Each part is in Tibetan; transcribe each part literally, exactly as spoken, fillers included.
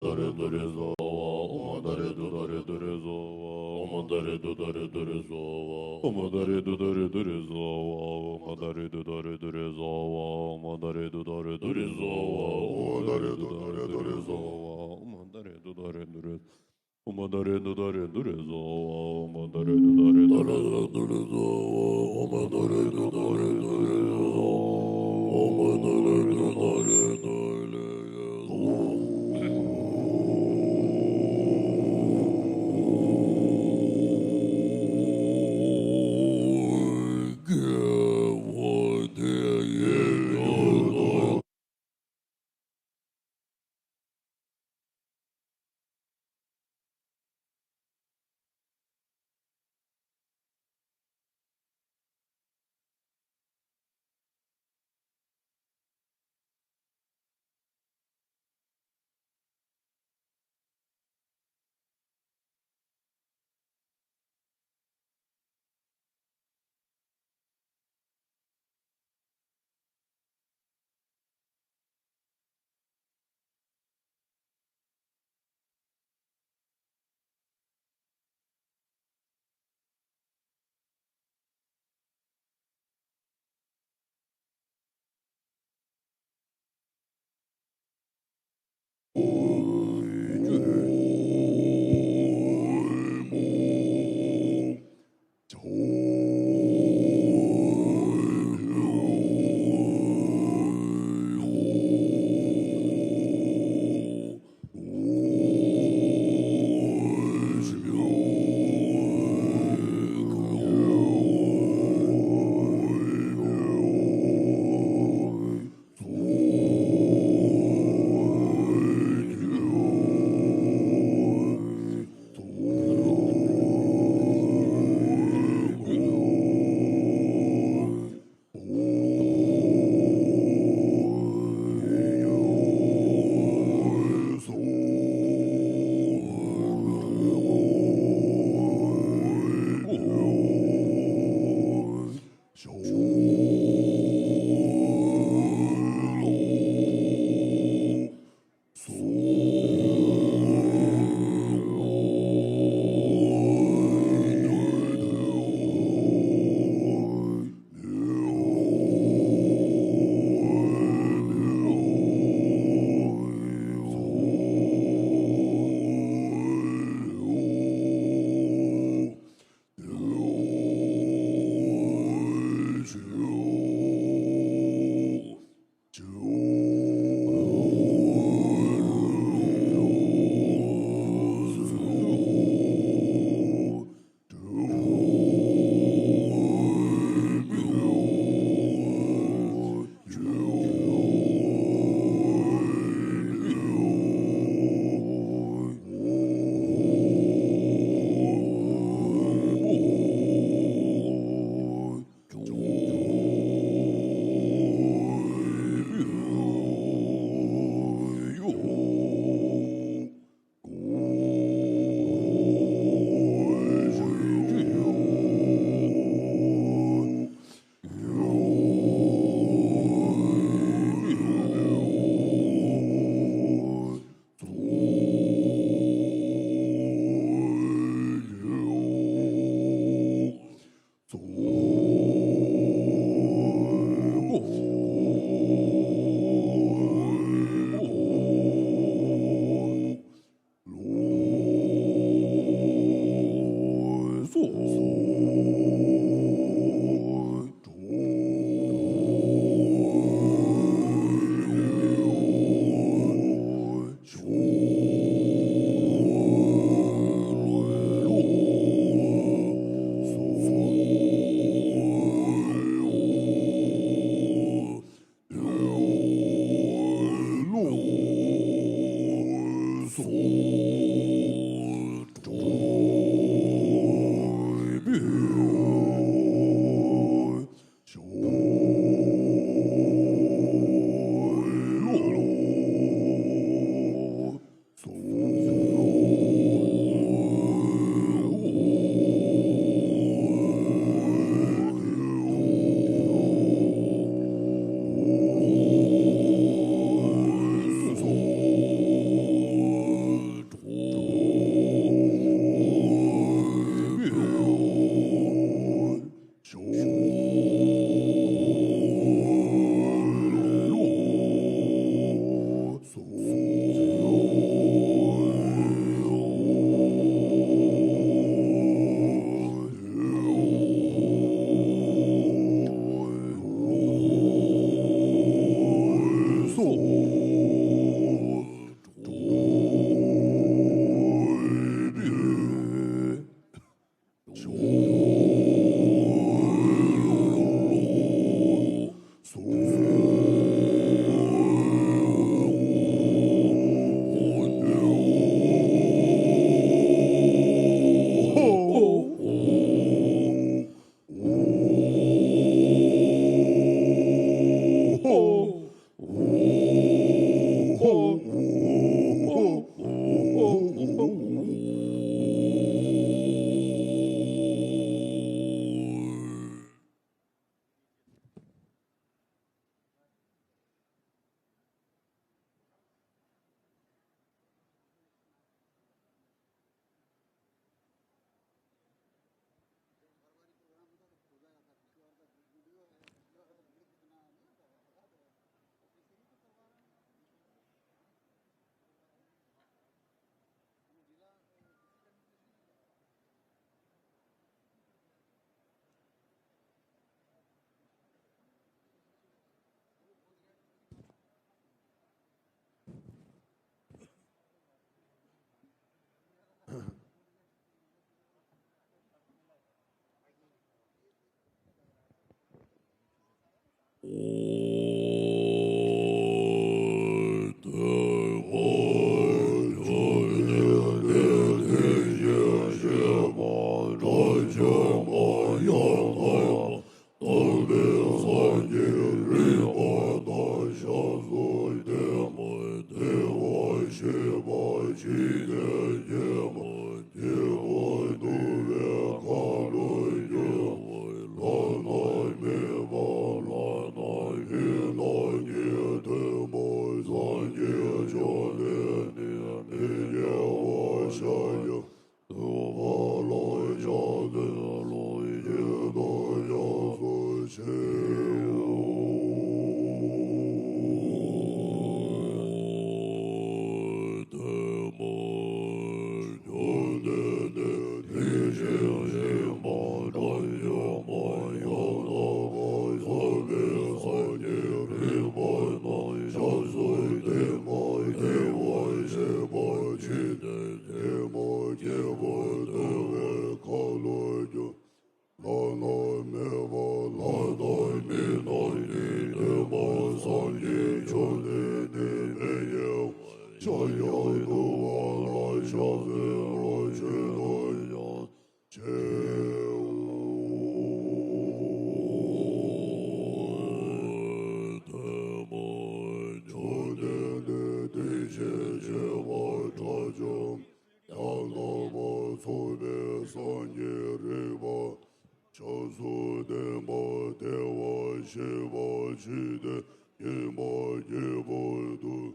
ཏུ་རེ་ཏུ་རེ་སྭཱ་ཧཱ། ཨོཾ་ཨ་ཏུ་རེ་ཏུ་ཏུ་རེ་ཏུ་རེ་སྭཱ་ཧཱ། ཨོཾ་ཨ་ཏུ་རེ་ཏུ་ཏུ་རེ་ཏུ་རེ་སྭཱ་ཧཱ། ཨོཾ་ཨ་ཏུ་རེ་ཏུ་ཏུ་རེ་ཏུ་རེ་སྭཱ་ཧཱ། ཨོཾ་ཨ་ཏུ་རེ་ཏུ་ཏུ་རེ་ཏུ་རེ་སྭཱ་ཧཱ། ཨོཾ་ཨ་ཏུ་རེ་ཏུ་ཏུ་རེ་ཏུ་རེ་སྭཱ་ཧཱ། ཨོཾ་ཨ་ཏུ་རེ་ཏུ་ཏུ་རེ་ཏུ་རེ་སྭཱ་ཧཱ། ཨོཾ་ཨ་ཏུ་རེ་ཏུ་ཏུ་རེ་ཏུ་རེ། ཨོཾ་ཨ་ཏུ་རེ་ཏུ་ཏུ་རེ་ཏུ་རེ་སྭཱ་ཧཱ། ཨོཾ་ཨ་ཏུ་རེ་ཏུ་ཏུ་རེ་ཏུ་རེ་སྭཱ་ཧཱ། ཨོཾ་ཨ་ཏུ་རེ་ཏུ་ཏུ་རེ་ཏུ་རེ་སྭཱ་ཧཱ། ཨོཾ་ཨ་ཏུ་རེ་ཏུ་ཏུ་རེ་ཏུ་རེ་སྭཱ་ཧཱ། པ་ཅི་ནས་སྐྱེས་པ་སྐྱེས་པར་འདུག་པའི་ཁ་ལོ་སྒྱུར་བ་བླ་ན་མེད་པ་བླ་ན་མེད་ན་གི་སྟོན་པ་སངས་རྒྱས་བཅོམ་ལྡན་འདས་མི་སྐྱེ་བ་ཤཱཀྱ་ཐུབ་པ་ལ་ཕྱག་འཚལ་ལོ། ཆོས་དང་རྒྱ་མཚོ་ཆེའོ། ཐོས་པ་བཅོམ་ལྡན་འདས་དེ་བཞིན་གཤེགས་པ་དགྲ་བཅོམ་པ་ཡང་དག་པར་རྫོགས་པའི་སངས་རྒྱས་རིག་པ་རྣམས་སྐྱབས་སུ་བསྟེན་པ་སྐྱེ་བ་བཞེས་པ་ཅི་སྟེ་སྐྱེས་པ་སྐྱེ་བར་འདོད་པའི་ཁ་ལོ་སྒྱུར། བླ་ན་མེད་པ་བླ་དང་མི་རྣམས་ཀྱི་སྟོན་པ་སངས་རྒྱས་བཅོམ་ལྡན་འདས་མི་སྐྱེ་བ་ཤཱཀྱ་ཐུབ་པ་ལ་ཕྱག་འཚལ་ལོ། ཆོས་དང་རྒྱ་ཆེའོ། ཐོས་པ་བཅོམ་ལྡན་འདས་དེ་བཞིན་གཤེགས་པ་དགྲ་བཅོམ་ཡང་དག་པར་རྫོགས་པའི་སངས་རྒྱས་རིག་པ་སྐྱབས་སུ་བསྟེན་པ་བདེ་བར་གཤེགས་པ་ཅི་སྟེ་སྐྱེས་པ་སྐྱེ་བར་འདོད།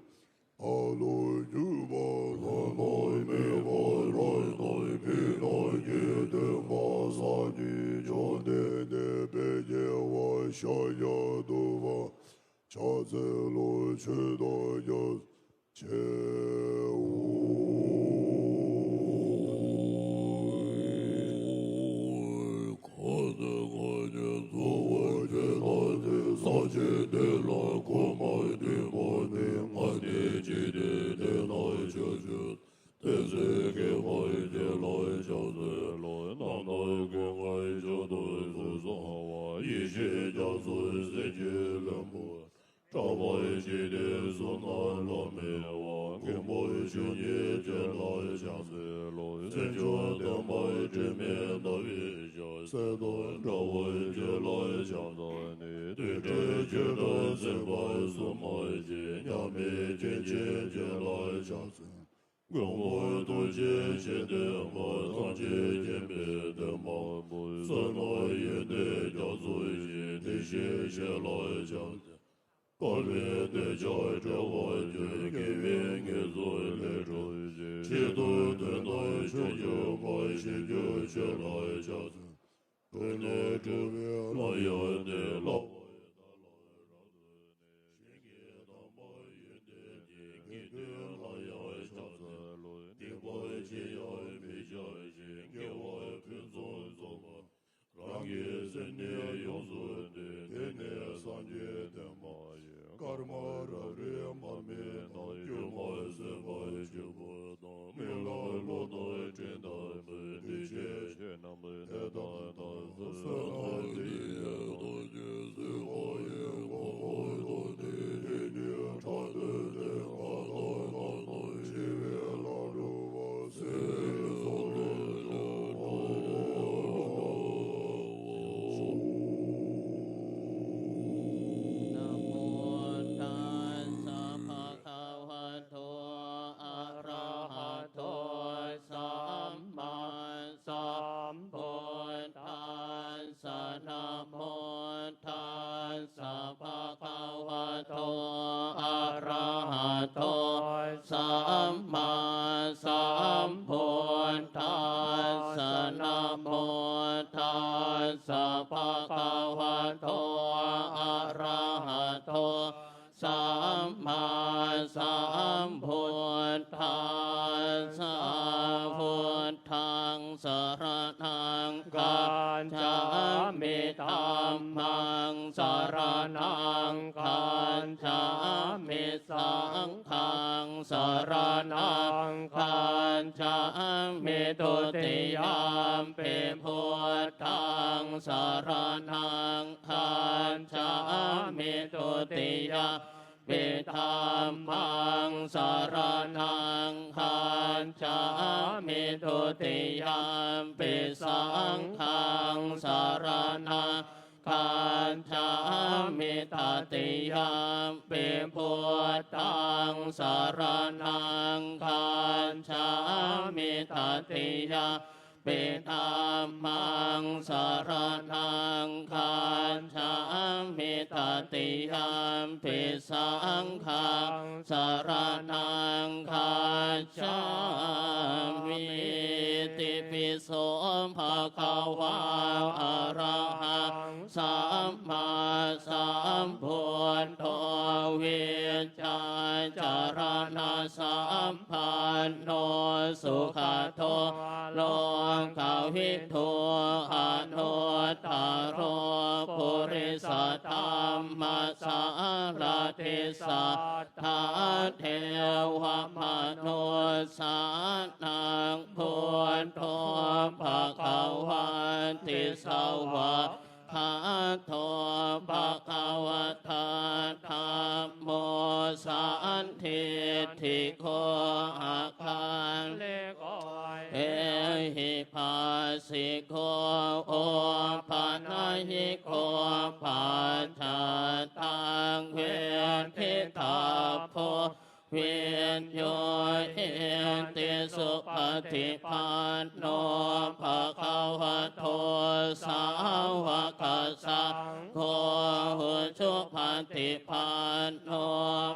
ཁ་ལོ་སྒྱུར་བ་བླ་ན་མེད་པ་བླ་ན་མེད་པའི་སྟོན་པ་སངས་རྒྱས་བཅོམ་ལྡན་འདས་མི་སྐྱེ་བ་ཤཱཀྱ་ཐུབ་པ་ཕྱག་འཚལ་ལོ། ཆོས་དང་རྒྱ་ཆེའོ། གང་དུ་ཁོ་ནས་འཚོ་བ་སྐྱེལ་ན་དེ་ས་གཅིག་དེ་ལ་ཁོ་མ་འདུས་པ་ནི་ལྔ་སྟེ་འཇིག་རྟེན་དེ་ན་ཆོས་ཅན། དེ་ཚེ་སྐྱེས་པ་སྐྱེ་ལ་ཕྱག་འཚལ་ལོ། རྣམ་དག་སྐུ་ལྔའི་མཆོག་ཏུ་གསོལ་ཚངས་པ་ཡེ་ཤེས་རྒྱ་མཚོའི་གསེར་གྱི་ལྷུན་པོ། གྲགས་པ་འཇིག་རྟེན་གསུམ་ན་ལྷམ་མེ་བ། མགོན་པོ་ཆོས་ཉིད་ཅན་ལ་ཕྱག་འཚལ་ལོ། སེམས་མཆོག་ལྡན་པ་དྲི་མེད་ཟླ་བའི་ཞལ། གསེར་དང་འདྲ་བར་བྱོན་ལ་ཕྱག་འཚལ་ནས། རྡུལ་བྲལ་ཆོས་དང་མཚུངས་པར་གཟུགས་མ་མཆིས། མཉམ་མེད་སྐྱེ་མཆེད་ཅན་ལ་ཕྱག་འཚལ། མགོན་པོ་ཐུགས་རྗེ་ཆེ་ལྡན་པ། ཐམས་ཅད་མཁྱེན་པའི་སྟོན་པ་པོ། བསོད་ནམས་ཡོན་ཏན་རྒྱ་མཚོ་ཆེ། དེ་བཞིན་གཤེགས་ལ་ཕྱག་འཚལ། དཀར་པོའི་གདན་ཆ་བྲལ་བར་གྱུར། དགེ་བའི་བསྙེན་རྫོགས་ལས་གྲོལ་ཞིང་། ཆེད་དུ་དོན་དམ་ཆོས་འབྱུང་བར། ཞིང་བཅུ་ཆོས་ལ་ཕྱག་འཚལ། ཕུལ་ནས་སྒྲུབ་པའི་ལྷ་ཡང་གནས། ལྷ་བ་ཡི་བདག་ལ་རབ་ཏུ་བསྟེན། ཞིང་གི་དམ་པ་ཡོན་ཏན་གྱི། དགེ་འདུན་ལ་ཡང་ཕྱག་འཚལ་ལོ། སྡིག་པ་ཅི་ཡང་མི་བྱ་ཞིང་། དགེ་བ་ཕུན་སུམ་ཚོགས་པ། རང་གི་སེམས་ནི་ཡོངས་སུ་འདུལ། དེ་ནི་སངས་རྒྱས་བསྟན་པ་ཡིན། སྐར་མ་རབ་རིབ་མར་མེ་ལྟར། སྒྱུ་མར་སེམས་དཔའ་བཅུ་པོ་དང་། མི་ལ་ལོ་ཟླ་སྤྲིན་ལྟ་བུར། འདུས་བྱས་ཆོས་རྣམས་ལས་བརྟེན་པ་དང་། བསོད་ནམས་འདི་ཡིས་ཐམས་ཅད་གཟིགས་པ་ཡི། གོ་འཕང་ཐོབ་ནས་རིགས་ཀྱི་ཕྲག་དོན་ཏེ། མཁའ་ལྟར་རྣམ་རྟོག་ཞི་བའི་ལྷ་འགྲུབ་པ། སྲིད་པའི་མཚོ་ལས་འགྲོ་བ་སྒྲོལ་བར་ཤོག། ན་མོ་ཏཱ་ས་བྷ་ག་བ་ཏོ་ཨ་ར་ཧ་ཏོ་སམ་མ་སམ་བུད་དཱ་ས། ན་མོ་ཏཱ་ས་བྷ་ག་བ་ཏོ་ཨ་ར་ཧ་ཏོ་སམ་མ་སམ་བུད་དཱ་ས། ན་མོ་ཏཱ་ས་བྷ་ག་བ་ཏོ་ཨ་ར་ཧ་ཏོ་སམ་མ་སམ་བུད་དཱ་ས། བུད་དྷཾ་སරණཾ་གཙྪ་མི། དྷརྨཾ་སරණཾ་གཙྪ་མི། སངྃཾ་སරණཾ་གཙྪ་མི། ဒုတိယံပိ ဘုဒ္ဓံ သရဏံ गच्छामि। Dutiyampi dhammaṃ saraṇaṃ gacchāmi. Dutiyampi saṅghaṃ saraṇaṃ gacchāmi. Tatiyampi buddhaṃ saraṇaṃ gacchāmi, tatiyampi dhammaṃ saraṇaṃ gacchāmi, tatiyampi saṅghaṃ saraṇaṃ gacchāmi. Itipi so bhagavā arahaṃ sammāsambuddho vijjācaraṇasampanno sugato lokavidū anuttaro purisadammasārathi satthā devamanussānaṃ buddho bhagavāti. Svākkhāto bhagavatā dhammo sandiṭṭhiko akāliko ehipassiko opanayiko paccattaṃ veditabbo viññūhīti. Supaṭipanno bhagavato sāvakasaṅgho, ujupaṭipanno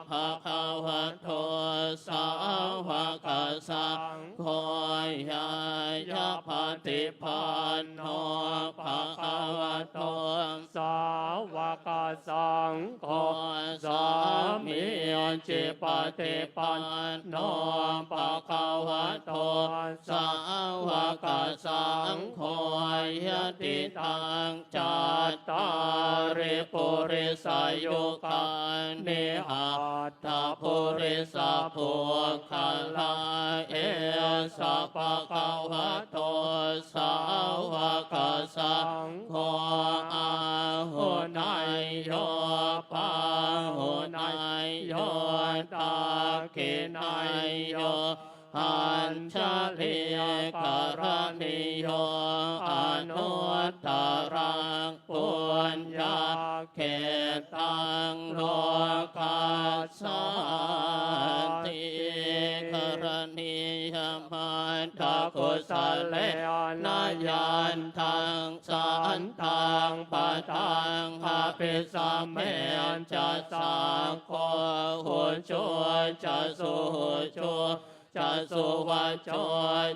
bhagavato sāvakasaṅgho, ñāyapaṭipanno bhagavato sāvakasaṅgho, sāmīcipaṭipanno bhagavato sāvakasaṅgho, yadidaṃ cattāri purisayugāni aṭṭha purisapuggalā, esa bhagavato sāvakasaṅgho, āhuneyyo pāhuneyyo dakkhiṇeyyo añjalikaraṇīyo anuttaraṃ puññakkhettaṃ lokassāti. Karaṇīyamatthakusalena yantaṃ santaṃ padaṃ abhisamecca, sakko ujū ca suhujū ca suvaco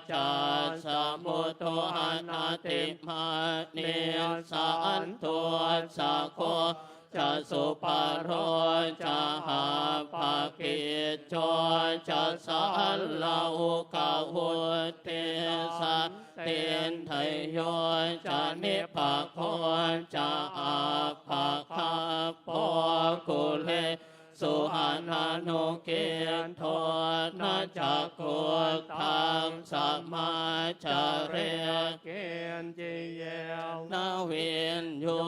cassa mudu anatimānī, santussako ca subharo ca appakicco ca sallahukavutti, santindriyo ca nipako ca appagabbho kulesu ananugiddho, na ca khuddaṃ samācare kiñci yena viññū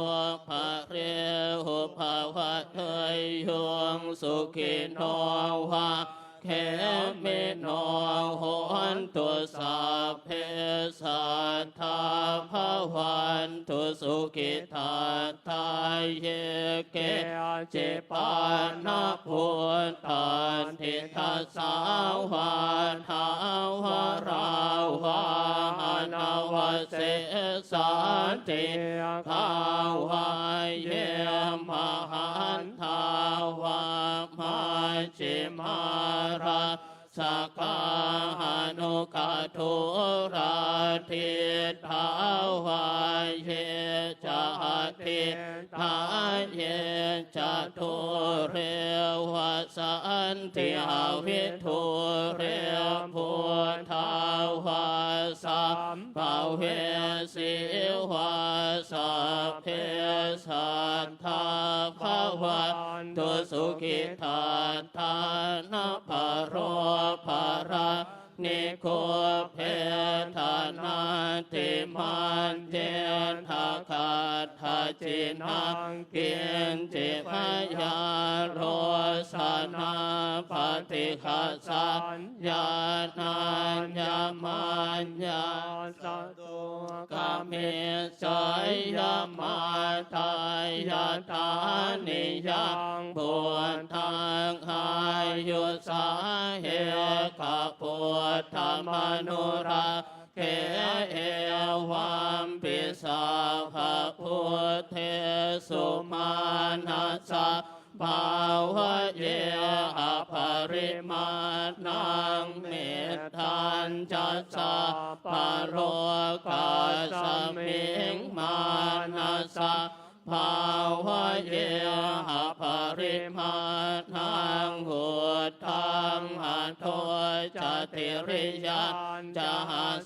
pare upavadeyyuṃ. Sukhino vā khemino hontu sabbe sattā bhavantu sukhitattā. Ye keci pana bhūtatthi tasā vā thāvarā vā anavasesā, dīghā vā ye mahantā vā majjhimā rassakā aṇukathūlā, diṭṭhā vā ye ca adiṭṭhā ye ca dūre vasanti avidūre, bhūtā vā sambhavesī vā, sabbe sattā bhavantu sukhitattā. Na paro paraṃ nikubbetha nātimaññetha katthaci naṃ kiñci, byārosanā paṭighasaññā nāññamaññassa dukkhā ཨ་མི་ཙ་ཡ་མ་ད་ཡ་ཐ་ནི་ཡང་བུ་དང་ཨ་ཡུ་ཙ་ཧེ་ཀ་བུ་ད་མ་ནུ་ར་ཁེ་ཨེ་ཝམ་པི་སབ་བ་བུ་ཏེ་སུ་མ་ན་ཙ། བྷ་ཝ་ཡེ་ཨ་པ་རི་མ་ཎ་མི་ཏ་ཛ་བྷ་རོ་ཀ་ས་མིང་མ་ན་ཙ། བྷ་ཝ་ཡེ་ཨ་པ་རི་མ་ཎ་ཨུ་ཏཾ་ཨ་ཐོ་ཙ་ཏི་རི་ཡ་ཛ་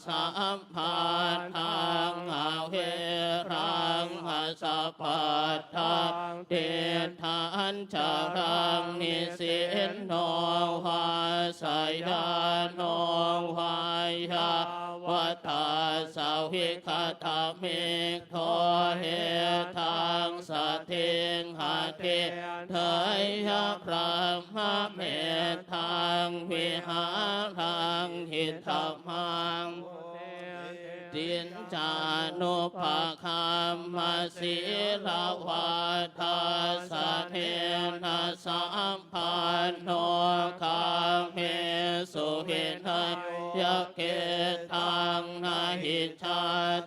ས་མ་ཐང་ཨ་བྷི་ར་ཛ་པ་ཏང་ཏིག་ཏང་ཙ་ར་ནི་སིན་ནོ་ཝ་ས་ཡ་ནོ་ཝ་ཡ་ཝ་ཏ་ས་བི་ཀ་ཏ་མིག་ཐོ་ཧེ་ཏང་ས་ཏིང་ཧ་ཏི་ཐ་ཡ་བྷྲ་མ་མེ་ཏང་བི་ཧ་རང་ཧི་ཏ་མང་། ཏིན་ཙ་ནུ་པ་ཀ་མ་སི་ལ་ཝ་ཏ་ས་ནི་ན་སམ་པ་ནོ་ག་མེ་སུ་བི་ན་ཡ་ཀེ་ཏང་ན་ཧི་ཙ་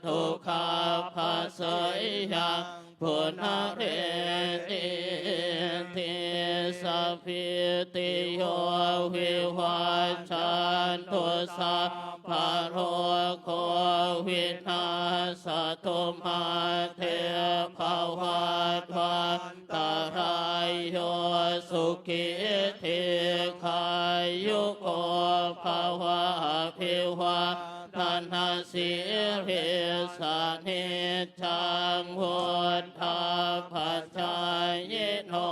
དུ་ཁ་པ་ས་ཡ་བུ་ན་རེ་ཏི་ཏི་ས་བི་ཏི་ཡོ་བི་ཝ་ཅ་ཏུ་ས་བ་རོ་ཀོ་བི་ན་ས་ཏུ་མ་ཏེ་བྷ་བ་ཏྭན་ཏ་ར་ཡོ་སུ་ཁི་དི་ཁ་ཡུ་ཀོ་བྷ་བ། ཨ་བྷི་ཝ་ད་ན་སི་རི་ས་ནི་ཙང་བུ་དྷ་པ་ཅ་ཡི་ནོ་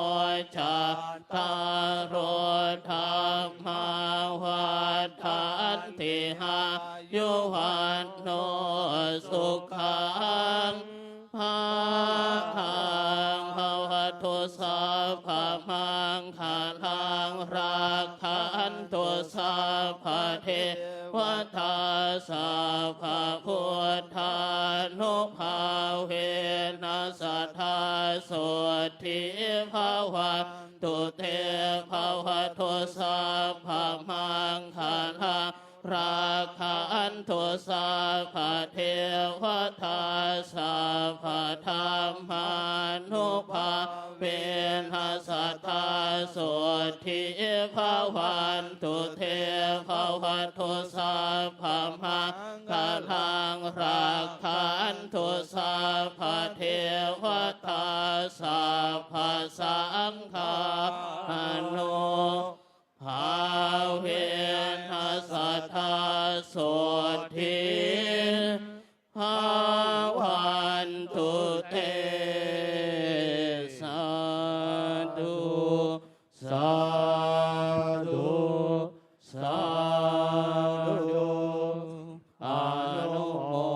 ཅ་ཏ་རོ་དྷརྨ་ཝ་དྷན་ཏི་ཨ་ཡུ་ཝ་ནོ་སུ་ཁང་བྷ་ཝ་ཏུ་སབ་བ་མང་ག་ལང་རཀ་ཁན་ཏུ་སབ་བ་དེ་བ་ཏ། སབ་བ་བུ་དྷ་ནུ་བྷ་བེ་ན་ས་དྷ་སོད་དྷི་བྷ་ཝན་ཏུ་ཏེ། བྷ་ཝ་ཏུ་སབ་བ་མང་ག་ལང་རཀ་ཁན་ཏུ་སབ་བ་དེ་བ་ཏ། སབ་བ་དྷརྨ་ནུ་བྷ་བེ་ན་ས་དྷ་སོད་དྷི་བྷ་ཝན་ཏུ་ཏེ། བྷ་ཝ་ཏུ་སབ་བ་མང་ག་ལང་རཀ་ཁན་ཏུ་སབ་བ་དེ་བ་ཏ། སབ་བ་སང་གྷ་ནུ་བྷ་བེ་ན་ས་དྷ་སོད་དྷི་བྷ་ཝན་ཏུ་ཏེ། སཱ་དྷུ་སཱ་དྷུ་སཱ་དྷུ། ཨ་ནུ་མོ་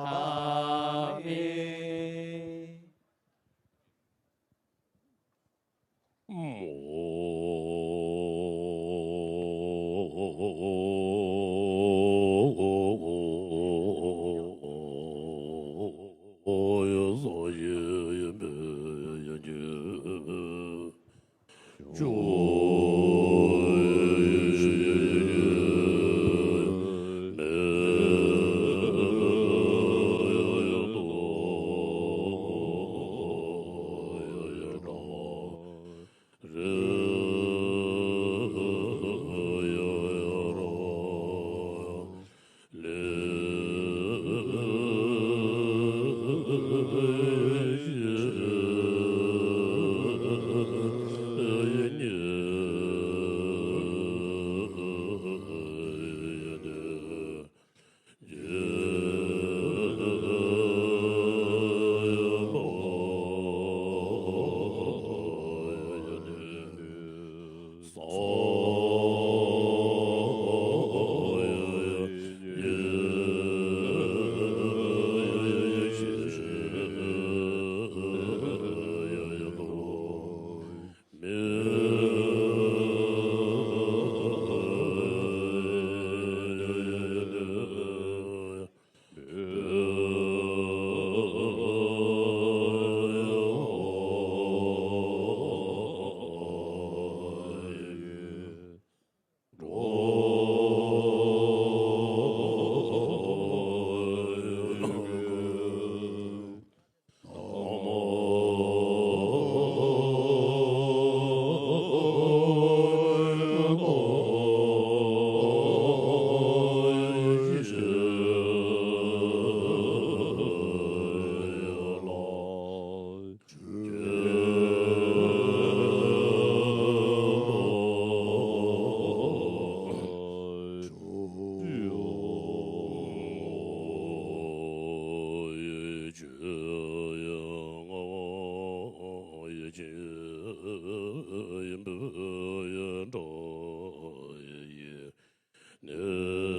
དྷ་མི། ཆོས་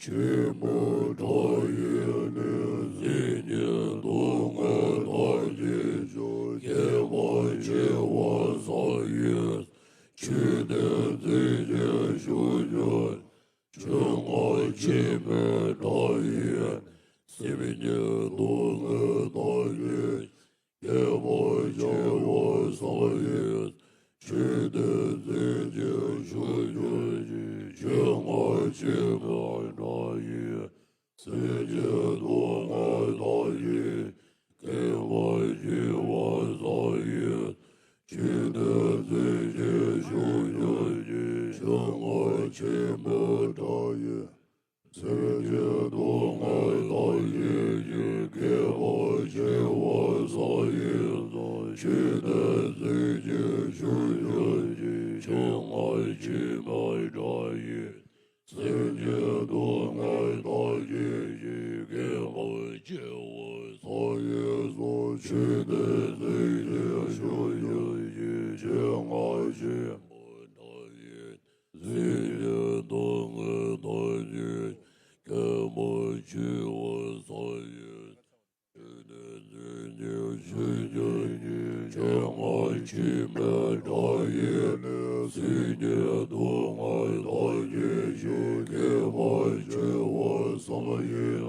ཆེན་པོ་དག་ཡོད་ནི། སེམས་ཅན་སྡུག་བསྔལ་དག་བྱེད་ཕྱིར། དགེ་བ་ཆེ་བ་བསགས་ཡོད། ཆོས་དེ་མཛད་ཅིང་བཞུགས་ཡོད། ཆོས་ཆེན་པོ་དག་ཡོད། སེམས་ཅན་སྡུག་བསྔལ་དག་བྱེད་དགེ་བ་ཆེ་བ་བསགས་ཡོད། ཆོས་དེ་མཛད་ཅིང་བཞུགས་ཡོད། ཆོས་ཆེན་པོ་དག་ཡོད། སེམས་ཅན་སྡུག་བསྔལ་དག་བྱེད་དགེ་བ་ཆེ་བ་བསགས་ཡོད། ཆོས་དེ་མཛད་ཅིང་བཞུགས་ཡོད། ཆོས་ཆེན་པོ་དག་ཡོད། སེམས་ཅན་སྡུག་བསྔལ་དག་བྱེད་ཕྱིར། དགེ་བ་ཆེ་བ་བསགས་ཡོད། ཆོས་དེ་མཛད་ཅིང་བཞུགས་ཡོད། ཆོས་ཆེན་པོ་དག་ཡོད། སེམས་ཅན་སྡུག་བསྔལ་དག་བྱེད་ཕྱིར། དགེ་བ་ཆེ་བ་བསགས་ཡོད། ཆོས་དེ་མཛད་ཅིང་བཞུགས་ཡོད། ཆོས་ཆེན་པོ་དག་ཡོད། སེམས་ཅན་སྡུག་བསྔལ་དག་བྱེད་དགེ་བ་ཆེ་བ་བསགས་ཡོད། ཆོས་དེ་མཛད་ཅིང་བཞུགས་ཡོད། ཆོས་ཆེན་པོ་དག་ཡོད་ནི། སེམས་ཅན་སྡུག་བསྔལ་དག་བྱེད་ཕྱིར། དགེ་བ་ཆེ་བ་བསགས་ཡོད།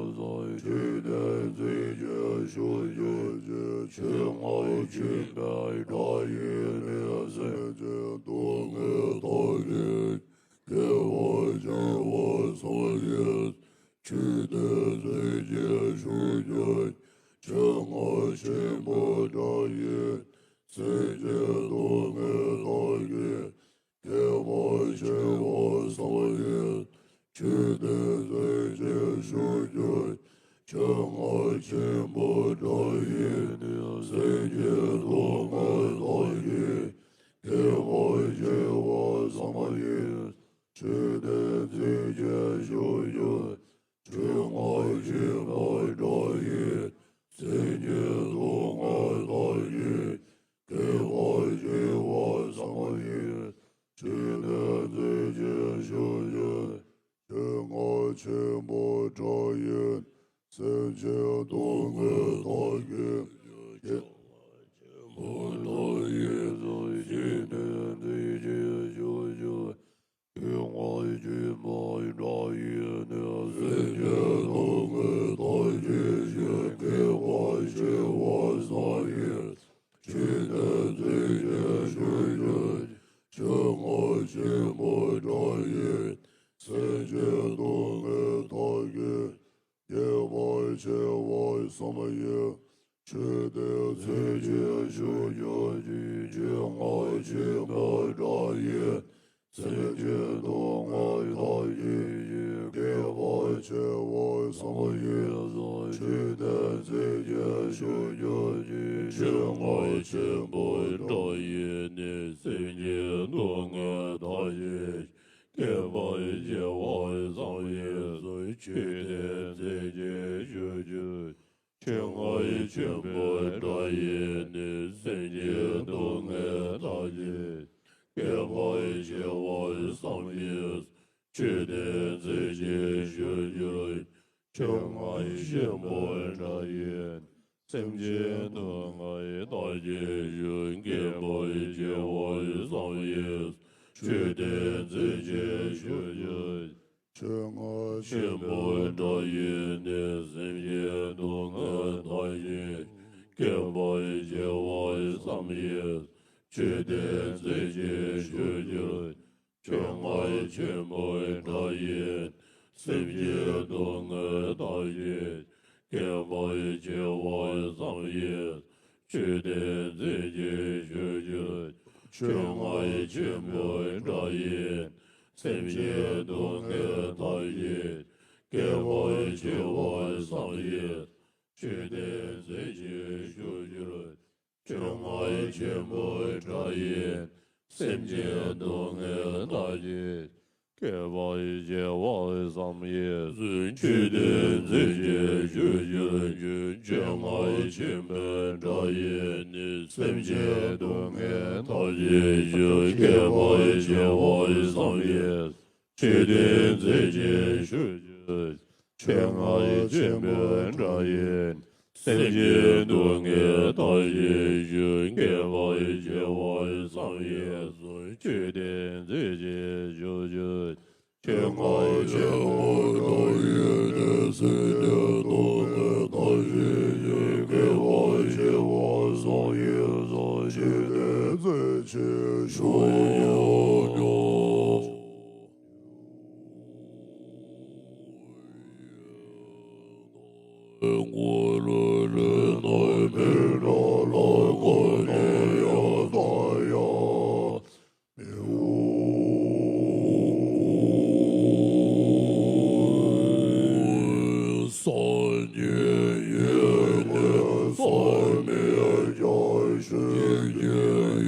ཆོས་དེ་མཛད་ཅིང་བཞུགས་ཡོད། ཆོས་ཆེན་པོ་དག་ཡོད་ནི། སེམས་ཅན་སྡུག་བསྔལ་དག་བྱེད་དགེ་བ་ཆེ་བ་བསགས་ཡོད། ཆོས་དེ་མཛད་ཅིང་བཞུགས་ཡོད། ཆོས་ཆེན་པོ་དག་ཡོད། སེམས་ཅན་སྡུག་བསྔལ་དག་བྱེད་དགེ་བ་ཆེ་བ་བསགས་ཡོད། ཆོས་དེ་མཛད་ཅིང་བཞུགས་ཡོད། ཆོས་ཆེན་པོ་དག་ཡོད་ནི། སེམས་ཅན་སྡུག་བསྔལ་དག་བྱེད་དགེ་བ་ཆེ་བ་བསགས་ཡོད། ཆོས་དེ་མཛད་ཅིང་བཞུགས་ཡོད། ཆོས་ཆེན་པོ་དག་ཡོད། སེམས་ཅན་སྡུག་བསྔལ་དག་བྱེད་དགེ་བ་ཆེ་བ་བསགས་ཡོད། ཆོས་དེ་མཛད་ཅིང་བཞུགས་ཡོད། ཆོས་ཆེན་པོ་དག་ཡོད། སེམས་ཅན་སྡུག་བསྔལ་དག་བྱེད་དགེ་བ་ཆེ་བ་དག་ཡོད། ཆོས་དེ་མཛད་ཅིང་བཞུགས་ཡོད། ཆོས་ཆེན་པོ་དག་ཡོད་ནི། སེམས་ཅན་སྡུག་བསྔལ་དག་བྱེད་ཕྱིར། དགེ་བ་ཆེ་བ་བསགས་ཡོད། ཆོས་དེ་མཛད་ཅིང་བཞུགས་ཡོད། ཆོས་ཆེན་པོ་དག་ཡོད། སེམས་ཅན་སྡུག་བསྔལ་དག་བྱེད་དགེ་བ་ཆེ་བ་བསགས་ཡོད། ཆོས་དེ་མཛད་ཅིང་བཞུགས་ཡོད། ཆོས་ཆེན་པོ་དག་ཡོད། སེམས་ཅན་སྡུག་བསྔལ་དག་བྱེད་ཕྱིར། དགེ་བ་ཆེ་བ་བསགས་ཡོད། ཆོས་དེ་མཛད་ཅིང་བཞུགས་ཡོད། ཆོས་ཆེན་པོ་དག་ཡོད་ནི། སེམས་ཅན་སྡུག་བསྔལ་དག་བྱེད་དགེ་བ་ཆེ་བ་བསགས་ཡོད། ཆོས་དེ་མཛད་ཅིང་བཞུགས་ཡོད། ཆོས་ཆེན་པོ་དག་ཡོད་ནི། སེམས་ཅན་སྡུག་བསྔལ་དག་བྱེད་དགེ་བ་ཆེ་བ་བསགས་ཡོད། ཆོས་དེ་མཛད་ཅིང་བཞུགས་ཡོད། ཆོས་ཆེན་པོ་དག་ཡོད། སེམས་ཅན་སྡུག་བསྔལ་དག་བྱེད་དགེ་བ་ཆེ་བ་བསགས་ཡོད། ཆོས་དེ་མཛད་ཅིང་བཞུགས་ཡོད། ཆོས་ཆེན་པོ་དག་ཡོད་ནི། སེམས་ཅན་སྡུག་བསྔལ་དག་བྱེད་དགེ་བ་ཆེ་བ་བསགས་ཡོད། ཆོས་དེ་མཛད་ཅིང་བཞུགས་ཡོད། ཆོས་རྔ་ཆེན་པོའི་སྒྲ་ཡིས། སེམས་ཅན་སྡུག་བསྔལ་མཐའ་ཡས། བསྐལ་པ་བྱེ་བ་བསམ་ཡས། མཆོད་རྟེན་མཛེས་བརྗིད་ཞུ་ཕྱིར། ཆོས་རྔ་ཆེན་པོའི་སྒྲ་ཡིས། སེམས་ཅན་སྡུག་བསྔལ་མཐའ་ཡས། བསྐལ་པ་བྱེ་བ་བསམ་ཡས། མཆོད་རྟེན་མཛེས་བརྗིད་ཞུ་ཕྱིར། ཆོས་རྔ་ཆེན་པོའི་སྒྲ་ཡིས། སེམས་ཅན་སྡུག་བསྔལ་མཐའ་ཡས། བསྐལ་པ་བྱེ་བ་བསམ་ཡས་སུ། མཆོད་རྟེན་མཛེས་བརྗིད་ཞུ་ཕྱིར་འབྱོན། ཆོས་རྔ་ཆེན་པོའི་སྒྲ་ཡིས་ནི། སེམས་ཅན་སྡུག་བསྔལ་མཐའ་ཡས་ཞུ། བསྐལ་པ་བྱེ་བ་བསམ་ཡས། མཆོད་རྟེན་མཛེས་བརྗིད་ཞུ་ཕྱིར། ཆོས་རྔ་ཆེན་པོའི་སྒྲ་ཡིས། སེམས་ཅན་སྡུག་བསྔལ་མཐའ་ཡས་ཞུ། བསྐལ་པ་བྱེ་བ་བསམ་ཡས་སུ། མཆོད་རྟེན་མཛེས་བརྗིད་ཞུ་ཕྱིར། ཆོས་རྔ་ཆེན་པོའི་སྒྲ་ཡིས་ནི། སེམས་ཅན་སྡུག་བསྔལ་མཐའ་ཡས་ཞུ། བསྐལ་པ་བྱེ་བ་བསམ་ཡས་སུ། མཆོད་རྟེན་མཛེས་བརྗིད་ཞུ་ཕྱིར་འབྱོན།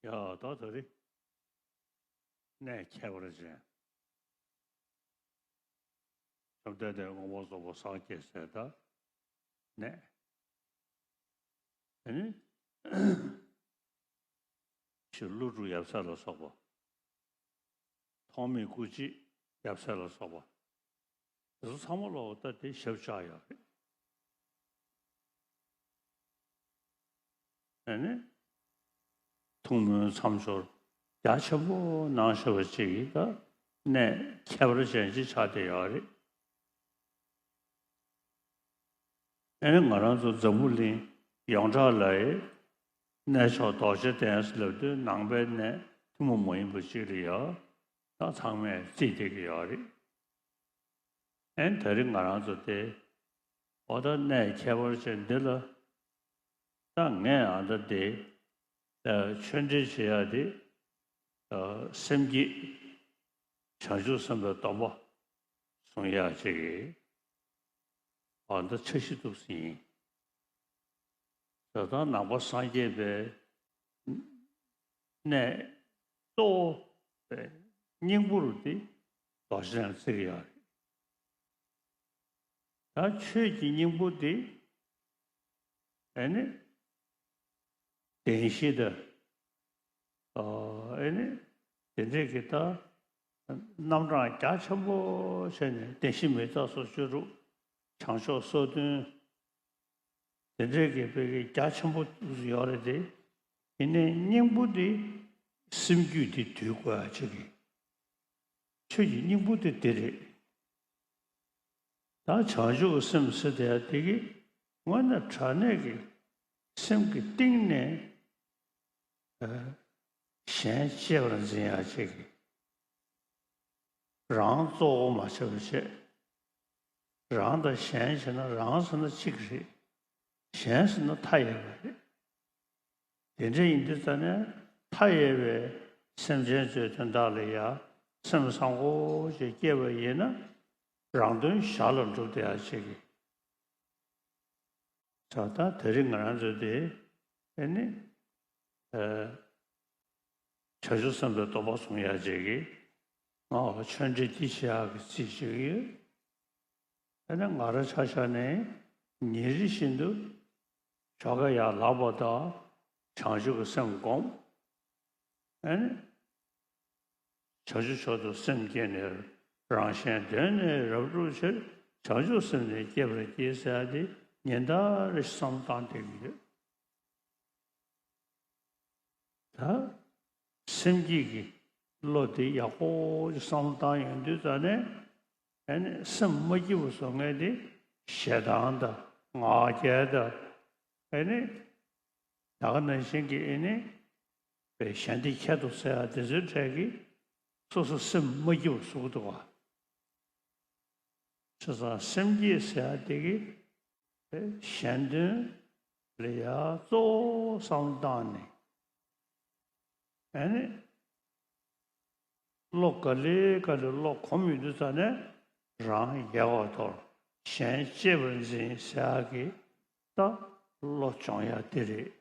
ཡ་ད་ད་རེས་གནས་ཁྱད་པར་ཅན། བཅོམ་ལྡན་འདས་མངོན་པར་རྫོགས་པར་སངས་རྒྱས་ཟེར་ད་གནས། ཨ་ནི། ཕྱི་ཀླུ་སྒྲུབ་ཡབ་སྲས་ལ་སོགས་པ། ཐོགས་མེད་སྐུ་མཆེད་ཡབ་སྲས་ལ་སོགས་པ། དེ་ཚོ་ཚང་མ་ལ་ད་དེ་ཞབས་བཅགས་ཡོད་རེད། ཨ་ནི། ཐུགས་སྨོན་མཚམས་སྦྱོར་རྒྱ་ཆེན་པོ་གནང་བཞག་པ་ཅིག་གིས་ད་གནས་ཁྱད་པར་ཅན་ཅིག་ཆགས་བསྡད་ཡོད་རེད། ཨ་ནི་ང་རང་ཚོ་འཛམ་བུ་གླིང་ཡོངས་གྲགས་ལ་ཡི་གནས་མཆོག་རྡོ་རྗེ་གདན་ཟེར་ལབ་དུས་ནང་པའི་གནས་ཐུན་མོང་མ་ཡིན་པ་ཅིག་ལ་ཡང་ད་ཚང་མས་བརྩིས་བསྡད་ཀྱི་ཡོད་རེད། ཨེ་ད་རིང་ང་རང་ཚོ་དེ་འོ་ད་གནས་ཁྱད་པར་ཅན་འདི་ལ་ད་ངས་ཨ་ད་དེ་ཆོས་འབྲེལ་བྱེད་ཡ་དེ་སེམས་བསྐྱེད་བྱང་ཆུབ་སེམས་དཔའི་སྡོམ་པ་སྲུང་ཡ་ཅིག་གི་ཨ་ད་འཆར་གཞི་འདུག་ཟིན་ཡིན། ད་ལྟ་ནང་པ་སངས་རྒྱས་པའི་གནས་གཙོ་བོ་སྙིང་པོ་རུ་དེ་རྡོ་རྗེ་གདན་བརྩི་གི་ཡོད་རེད། ད་ཆོས་ཀྱི་སྙིང་པོ་དེ་ཨེ་ནི་བདེན་བཞི་དང་ཨེ་ནི་དེ་འདྲས་ཀྱི་ད་རྣམ་གྲངས་རྒྱ་ཆེན་པོ་བྱས་ནས་བདེན་བཞི་མི་རྟག་སོགས་བཅུ་དྲུག་བྱང་ཕྱོགས་སོ་བདུན། དེ་འདྲའི་གི་དཔེ་གི་རྒྱ་ཆེན་པོ་ཡོད་རེད་དེ། ཡིན་ནའི་སྙིང་པོ་དེ་སེམས་རྒྱུད་དེ་དུལ་དགོས་ཡ་ཅིག་གི་ཆོས་ཀྱི་སྙིང་པོ་དེ་དེ་རེད། ད་བྱང་ཆུབ་ཀྱི་སེམས་ཟེར་དེ་ཡ་དེ་གི་དངོས་གནས་དྲང་གནས་ཀྱི་སེམས་ཀྱི་གཏིང་ནས་གཞན་གཅེས་པར་འཛིན་ཡ་ཅིག་གི་རང་གཙོ་བོ་མ་ཆགས་པ་བྱས། རང་དང་གཞན་བྱས་ན་རང་ཟེར་ན་གཅིག་རེད། གཞན་ཟེར་ན་མཐའ་ཡས་པ་རེད། དེ་འདྲ་ཡིན་དུས་ཙ་ནས་མཐའ་ཡས་པའི་སེམས་ཅན་ཚོའི་དོན་དག་ལ་ཡ་སེམས་བཟང་པོ་ཞིག་སྐྱེས་པ་ཡིན་ན་རང་དོན་ཞར་ལ་འགྲུབ་བསྡད་ཡ་ཅིག་གི་ད་ལྟ་དེ་རིང་ང་རང་ཚོ་དེ་ཨེ་ནི་ཨ་ བྱང་ཆུབ་སེམས་དཔའི་སྡོམ་པ་བཟུང་ཡག་ཅིག་གིས། ང་ཆོས་འབྲེལ་འདི་བྱེད་ཡག་གི་རྩིས་ཅིག་ཡོད། ཨ་ནི་ང་རང་ཆ་བཞག་ནས་ཉིན་རེ་བཞིན་དུ་ཇོ་ཀ་ཡར་ལབ་པ་དང་བྱང་ཆུབ་ཀྱི་སེམས་བསྒོམ། ཨ་ནི་བྱང་ཆུབ་མཆོག་ཏུ་སེམས་བསྐྱེད་ནས་རང་གཞན་དོན་ནི་རབ་བསྒྲུབ་ཕྱིར། བྱང་ཆུབ་སེམས་ནི་བསྐྱེད་པར་བགྱི་ཟེར་ཡ་དེ་ཉིན་ལྟར་རེ་བསམ་བློ་བཏང་བསྡད་ཀྱི་ཡོད། ད་སེམས་བསྐྱེད་ཀྱི་བློ་དེ་ཡག་པོ་ཅིག་བསམ་བློ་བཏང་ཡོང་དུས་ཙ་ནས། ཨ་ནི་སེམས་མ་སྐྱིད་པ་བཟོ་མཁན་དེ་ཞེ་སྡང་དང་ང་རྒྱལ་དང་། ཨ་ནི་ད་ག་ནང་བཞིན་གྱི་ཨ་ནི་གཞན་དེ་ཁྱད་དུ་བསད་ཡ་དེ་ཚོའི་གྲས་ཀྱིས་སོ་སོ་སེམས་མ་སྐྱིད་པ་བཟོ་གི་འདུག་ག། བྱས་ཙང་སེམས་བསྐྱེད་ཟེར་ཡ་དེ་གི་གཞན་དོན་ལ་ཡ་གཙོ་བོ་བསམ་བློ་བཏང་ནས། ཨ་ནི་བློ་ག་ལེ་ག་ལེ་བློ་གོམས་ཡོང་དུས་ཙ་ནས་རང་ཡལ་བར་དོར། གཞན་གཅེས་པར་འཛིན་ཟེར་ཡ་གི་ད་བློ་སྦྱོང་ཡ་དེ་རེད།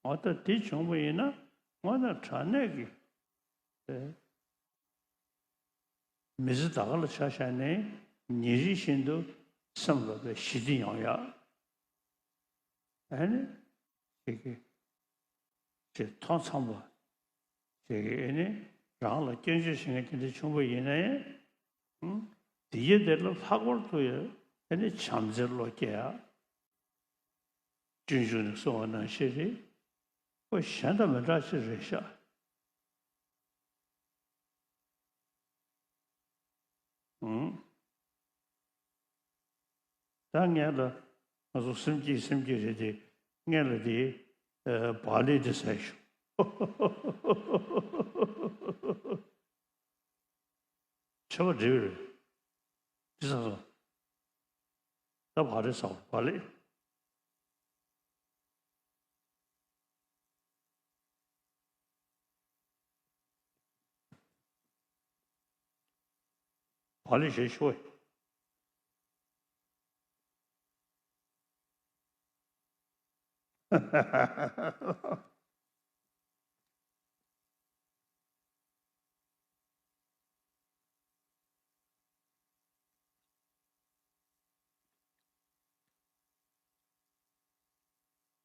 འོ་ད་དེ་བྱུང་བ་ཡིན་ན་དངོས་གནས་དྲང་གནས་ཀྱི་ཨེ། མི་ཚེ་ད་ག་ལ་ཆ་བཞག་ནས་ཉིན་རེ་བཞིན་དུ་སེམས་ལ་དཔེ་ཞི་བདེ་ཡོང་ཡ། ཨ་ནི་ཅིག་གི་ཅིག་ཐོག་མཚམས་པ་ཅིག་གི་ཨ་ནི་རང་ལ་སྐྱོན་བརྗོད་བྱེད་མཁན་དེ་འདྲ་བྱུང་བ་ཡིན་ན་ཡང་། ཨང་། དེ་ཡི་དེ་ལ་ལྷག་པར་དུ་ཡང་ཨ་ནི་བྱམས་བརྩེའི་བློ་སྐྱེ་ཡ། སྤྱོད་འཇུག་ནས་གསུངས་པ་ནང་བཞིན་རེད། ཁོ་གཞན་དང་མི་འདྲ་ཅིག་རེད་ཤག། ཨང་། ད་ངས་ལ་ང་ཚོ་སེམས་བསྐྱེད་སེམས་བསྐྱེད་རེད་དེ། ངས་ལ་དེ་ཨ་བག་ལེབ་དེ་ཟ་ཤོག། ཆོས་པ་འདྲ་བོ་རེད། འདི་ཟ་སོང་། ད་བག་ལེབ་ཟ་བ་བག་ལེབ། བག་ལེབ་བཞེས་ཤོག།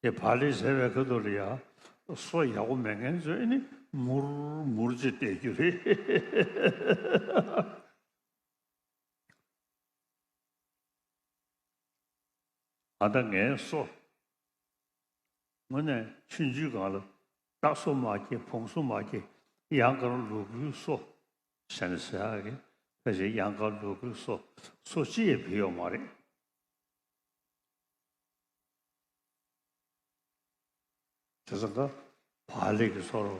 དེ་བག་ལེབ་ཟས་པའི་ཁ་ཐུག་ལ་ཡ། སོ་ཡག་པོ་མེད་མཁན་ཚོས་ནི་མུར་མུར་ཅིག་བལྟས་རྒྱུ་རེད། ཨ་ད་ངའི་སོ། དངོས་གནས་ཆུང་ཆུང་སྒང་ལ་སྟག་སོ་མ་སྐྱེས་བོང་སོ་མ་སྐྱེས། གཡང་དཀར་ལུ་གུའི་སོ་ཟེར་ནས་ཟེར་ཡག་གི། ཕལ་ཆེར་གཡང་དཀར་ལུ་གུའི་སོ། སོ་གཅིག་ཡང་བུད་ཡོད་མ་རེད། དེ་ཚོ་ག་བག་ལེབ་ཀྱི་སོ་རོ།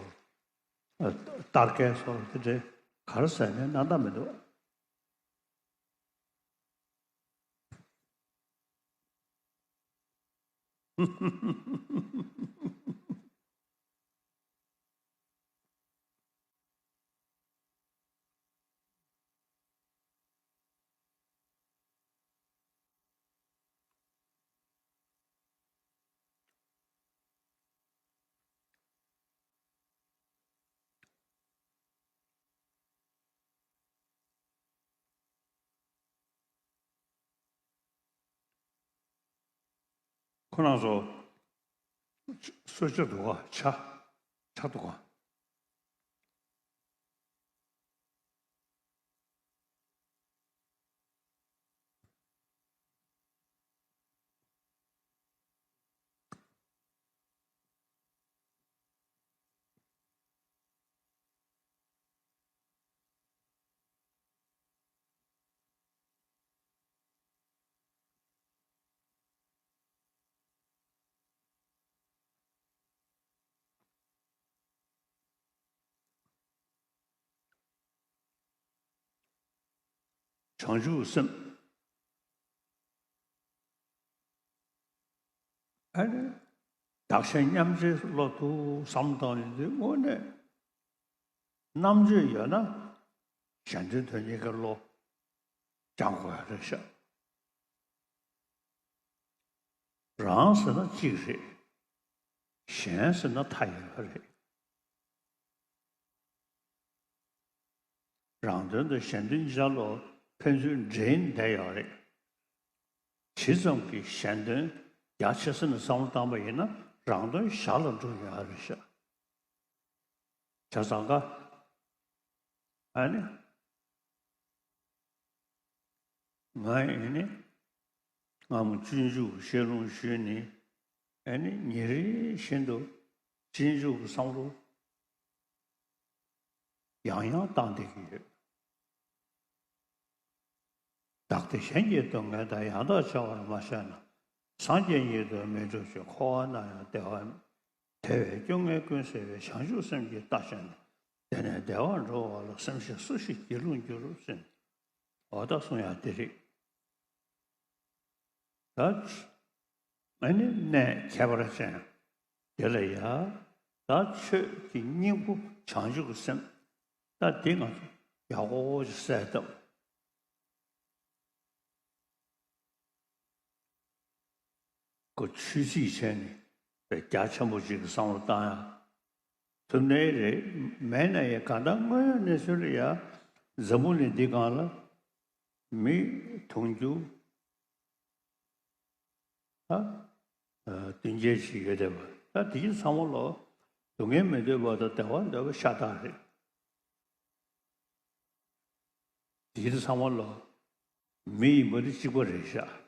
ཨ། སྟར་ཀའི་སོ་རོ་དེ་འདྲའི་ག་རེ་ཟ་ནའི་རྣམ་དག་མི་འདུག། ཁོ་རང་ཚོ་གསོལ་ཇ་འདུག་ག། ཇ། ཇ་འདུག་ག། བྱང་ཆུབ་སེམས། ཨ་ནི་བདག་གཞན་མཉམ་བརྗེའི་བློ་འདུག་བསམ་བཏང་ཡོང་དུས་དངོས་གནས་རྣམ་དཔྱོད་ཡོད་ན་གཞན་དོན་དོན་གཉིས་ཀའི་བློ་སྦྱང་དགོས་ཡ་རེད་ཤག། རང་ཟེར་ན་གཅིག་རེད། གཞན་ཟེར་ན་མཐའ་ཡས་པ་རེད། རང་དོན་དང་གཞན་དོན་གཉིས་ཆར་ལོ་ཕན་ཚུན་འདྲེས་བསྡད་ཡོད་རེད། ཇི་ཙམ་གྱིས་གཞན་དོན་རྒྱ་ཆེ་ས་ནས་བསམ་བློ་བཏང་པ་ཡིན་ན་རང་དོན་ཞར་ལ་འགྲོ་ཡོད་རེད་ཤག་བྱས་ཙང་ཀ་ཨ་ནི། ང་ཡིན་ནི། སྔ་མོ་སྤྱོད་འཇུག་ཞལ་ལུང་ཞུས་ནི། ཨ་ནི་ཉིན་རེ་བཞིན་དུ་སྤྱོད་འཇུག་གི་བསམ་བློ་ཡང་ཡང་བཏང་བསྡད་ཀྱི་ཡོད། བདག་བདེ་གཞན་གྱི་སྡུག་བསྔལ་དང་། ཡང་དག་བྱ་བར་མ་ཤེས་ན། སངས་རྒྱས་ཉིད་དུ་མི་འགྲུབ་ཅིང་། འཁོར་བ་ན་ཡང་བདེ་བ་མེད། དེ་བས་སྐྱོ་ངལ་ཀུན་སེལ་བའི། བྱང་ཆུབ་སེམས་ཀྱིས་བདག་གཞན་དང་། དེ་ནས་བདེ་བར་འགྲོ་བ་ལ། སེམས་ཤེས་སུ་ཞིག་སྒྱིད་ལུག་འགྱུར་ཟེར། འོ་ད་གསུང་ཡག་དེ་རེད། ད་ཨ་ནི་གནས་ཁྱད་པར་ཅན་དེ་ལ་ཡ། ད་ཆོས་ཀྱི་སྙིང་པོ་བྱང་ཆུབ་ཀྱི་སེམས། ད་འདི་ང་ཚོ་ཡག་པོ་ཅིག་གསལ་བཏབ། ཁོ་ཆོས་ཚིག་བྱས་ནས་རྒྱ་ཆེན་པོ་ཅིག་གི་བསམ་བློ་བཏང་ཡ་ཐུབ་ནའི་རེད། མེད་ན་ཡང་གང་ལྟར་དངོས་ཡོད་གནས་ཚུལ་ལ་ཡ་འཛམ་བུ་གླིང་འདི་སྒང་ལ་མི་དུང་ཕྱུར་ཨ་བདུན་བརྒྱད་ཅིག་ཡོད་བསྡད་པ། ད་དེ་ཚོ་ཚང་མ་ལོ་སྡུག་བསྔལ་མི་འདོད་པ་དང་བདེ་བ་འདོད་པ་ཤ་སྟག་རེད། དེ་ཚོ་ཚང་མ་ལོ་མི་ཡིན་པ་ནི་གཅིག་པ་རེད་ཤག་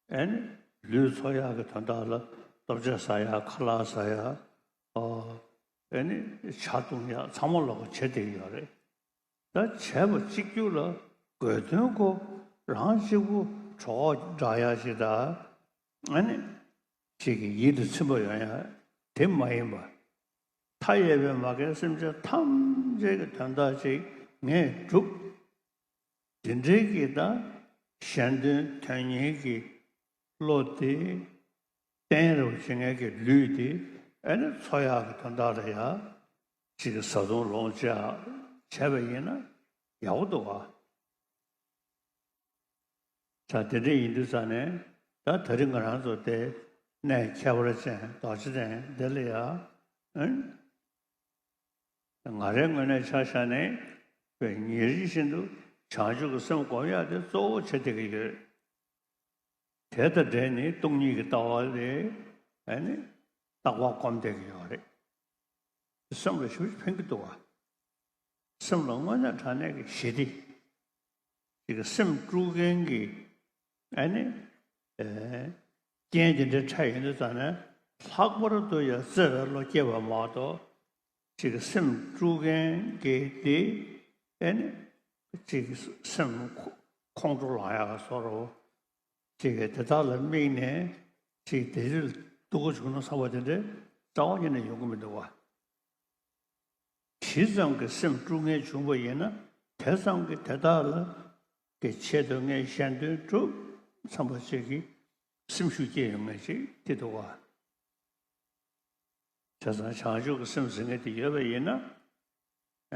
ཨེ་ནི་ལུས་འཚོ་ཡག་གི་དོན་དག་ལ་ལྟོ་ཆས་ཟ་ཡག་ཁ་ལག་ཟ་ཡག་ཨོ་ཨེ་ནི་ཇ་བཏུང་ཡག་ཚང་མ་ལོ་བྱེད་བསྡད་ཀྱི་ཡོད་རེད། ད་བྱས་པ་གཅིག་གྱུར་ལ་དགོས་དོན་ཁོ་རང་གཅིག་པུ་གྲོགས་འདྲ་ཡག་ཞིག་དང་ཨ་ནི་ཅིག་གི་ཡིད་དུ་ཚིམ་པ་ཡོང་ཡག་དེ་མ་ཡིན་པ། མཐའ་ཡས་པའི་མ་རྒན་སེམས་ཅན་ཐམས་ཅད་ཀྱི་དོན་དག་ཅིག་ངས་བསྒྲུབ། དེ་འདྲའི་གི་ད་གཞན་དོན་དོན་གཉེར་གྱི་བློ་དེ་བརྟན་རུ་བྱེད་མཁན་གྱི་ལུས་དེ་ཨ་ནི་འཚོ་ཡག་གི་དོན་དག་ལ་ཡ་ཅིག་གི་བཟའ་བཏུང་ལོངས་སྤྱད་བྱས་པ་ཡིན་ན་ཡག་པོ་འདུག་ག་ད་དེ་འདྲ་ཡིན་དུས་ཙང་ནས་ད་ད་རིང་ང་རང་ཚོ་དེ་གནས་ཁྱད་པར་ཅན་རྡོ་རྗེ་གདན་འདི་ལ་ཡ་ཨ་ནི། ང་རའི་ངོས་ནས་ཆ་བཞག་ནས་ཉིན་རེ་བཞིན་དུ་བྱང་ཆུབ་ཀྱི་སེམས་སྒོམ་ཡག་དེ་གཙོ་བོ་བྱེད་བསྡད་ཀྱི་ཡོད། དེ་དང་འབྲེལ་ནས་སྟོང་ཉིད་ཀྱི་ལྟ་བ་ལས་ཨ་ནི་རྟག་པར་སྒོམ་བསྡད་ཀྱི་ཡོད་རེད། སེམས་ལ་ཞེ་པོ་ཕན་གྱི་འདུག་བ། སེམས་ལ་དངོས་གནས་དྲང་གནས་ཀྱི་ཞི་བདེ། དེ་ག་སེམས་དཀྲུག་མཁན་གྱི་ཨ་ནི་ཨེ་རྐྱེན་དེ་འདྲ་འཕྲད་ཡོང་དུས་ཙང་ནས་ལྷག་པར་དུ་ཡང་བརྩེ་བའི་བློ་སྐྱེ་བ་མ་གཏོགས་ཅིག་སེམས་དཀྲུག་མཁན་གྱི་དེ་ཨ་ནི་ཅིག་སེམས་ཁོང་ཁྲོ་ལངས་ཡག་བཟོ་འདྲ་ཅིག་དེ་དག་ལ་དམིགས་ནས་ཅིག་དེ་རིགས་སྡུག་པོ་བྱུང་ན་བསམ་པ་དེ་འདྲ་རྩ་བ་ཉིད་ནས་ཡོང་གི་མི་འདུག་བ། ཇི་ཙམ་གྱི་སེམས་དཀྲུག་མཁན་བྱུང་བ་ཡིན་ན་དེ་ཙམ་གྱིས་དེ་དག་ལ་གི་ཆེད་དུ་ངས་གཞན་དོན་སྒྲུབ་བསམ་པ་ཅིག་གི་སེམས་ཤུགས་སྐྱེ་ཡོང་མཁན་ཅིག་དེ་འདུག་བ། བྱས་ཙང་བྱང་ཆུབ་ཀྱི་སེམས་ཟེར་མཁན་དེ་ཡོད་པ་ཡིན་ན།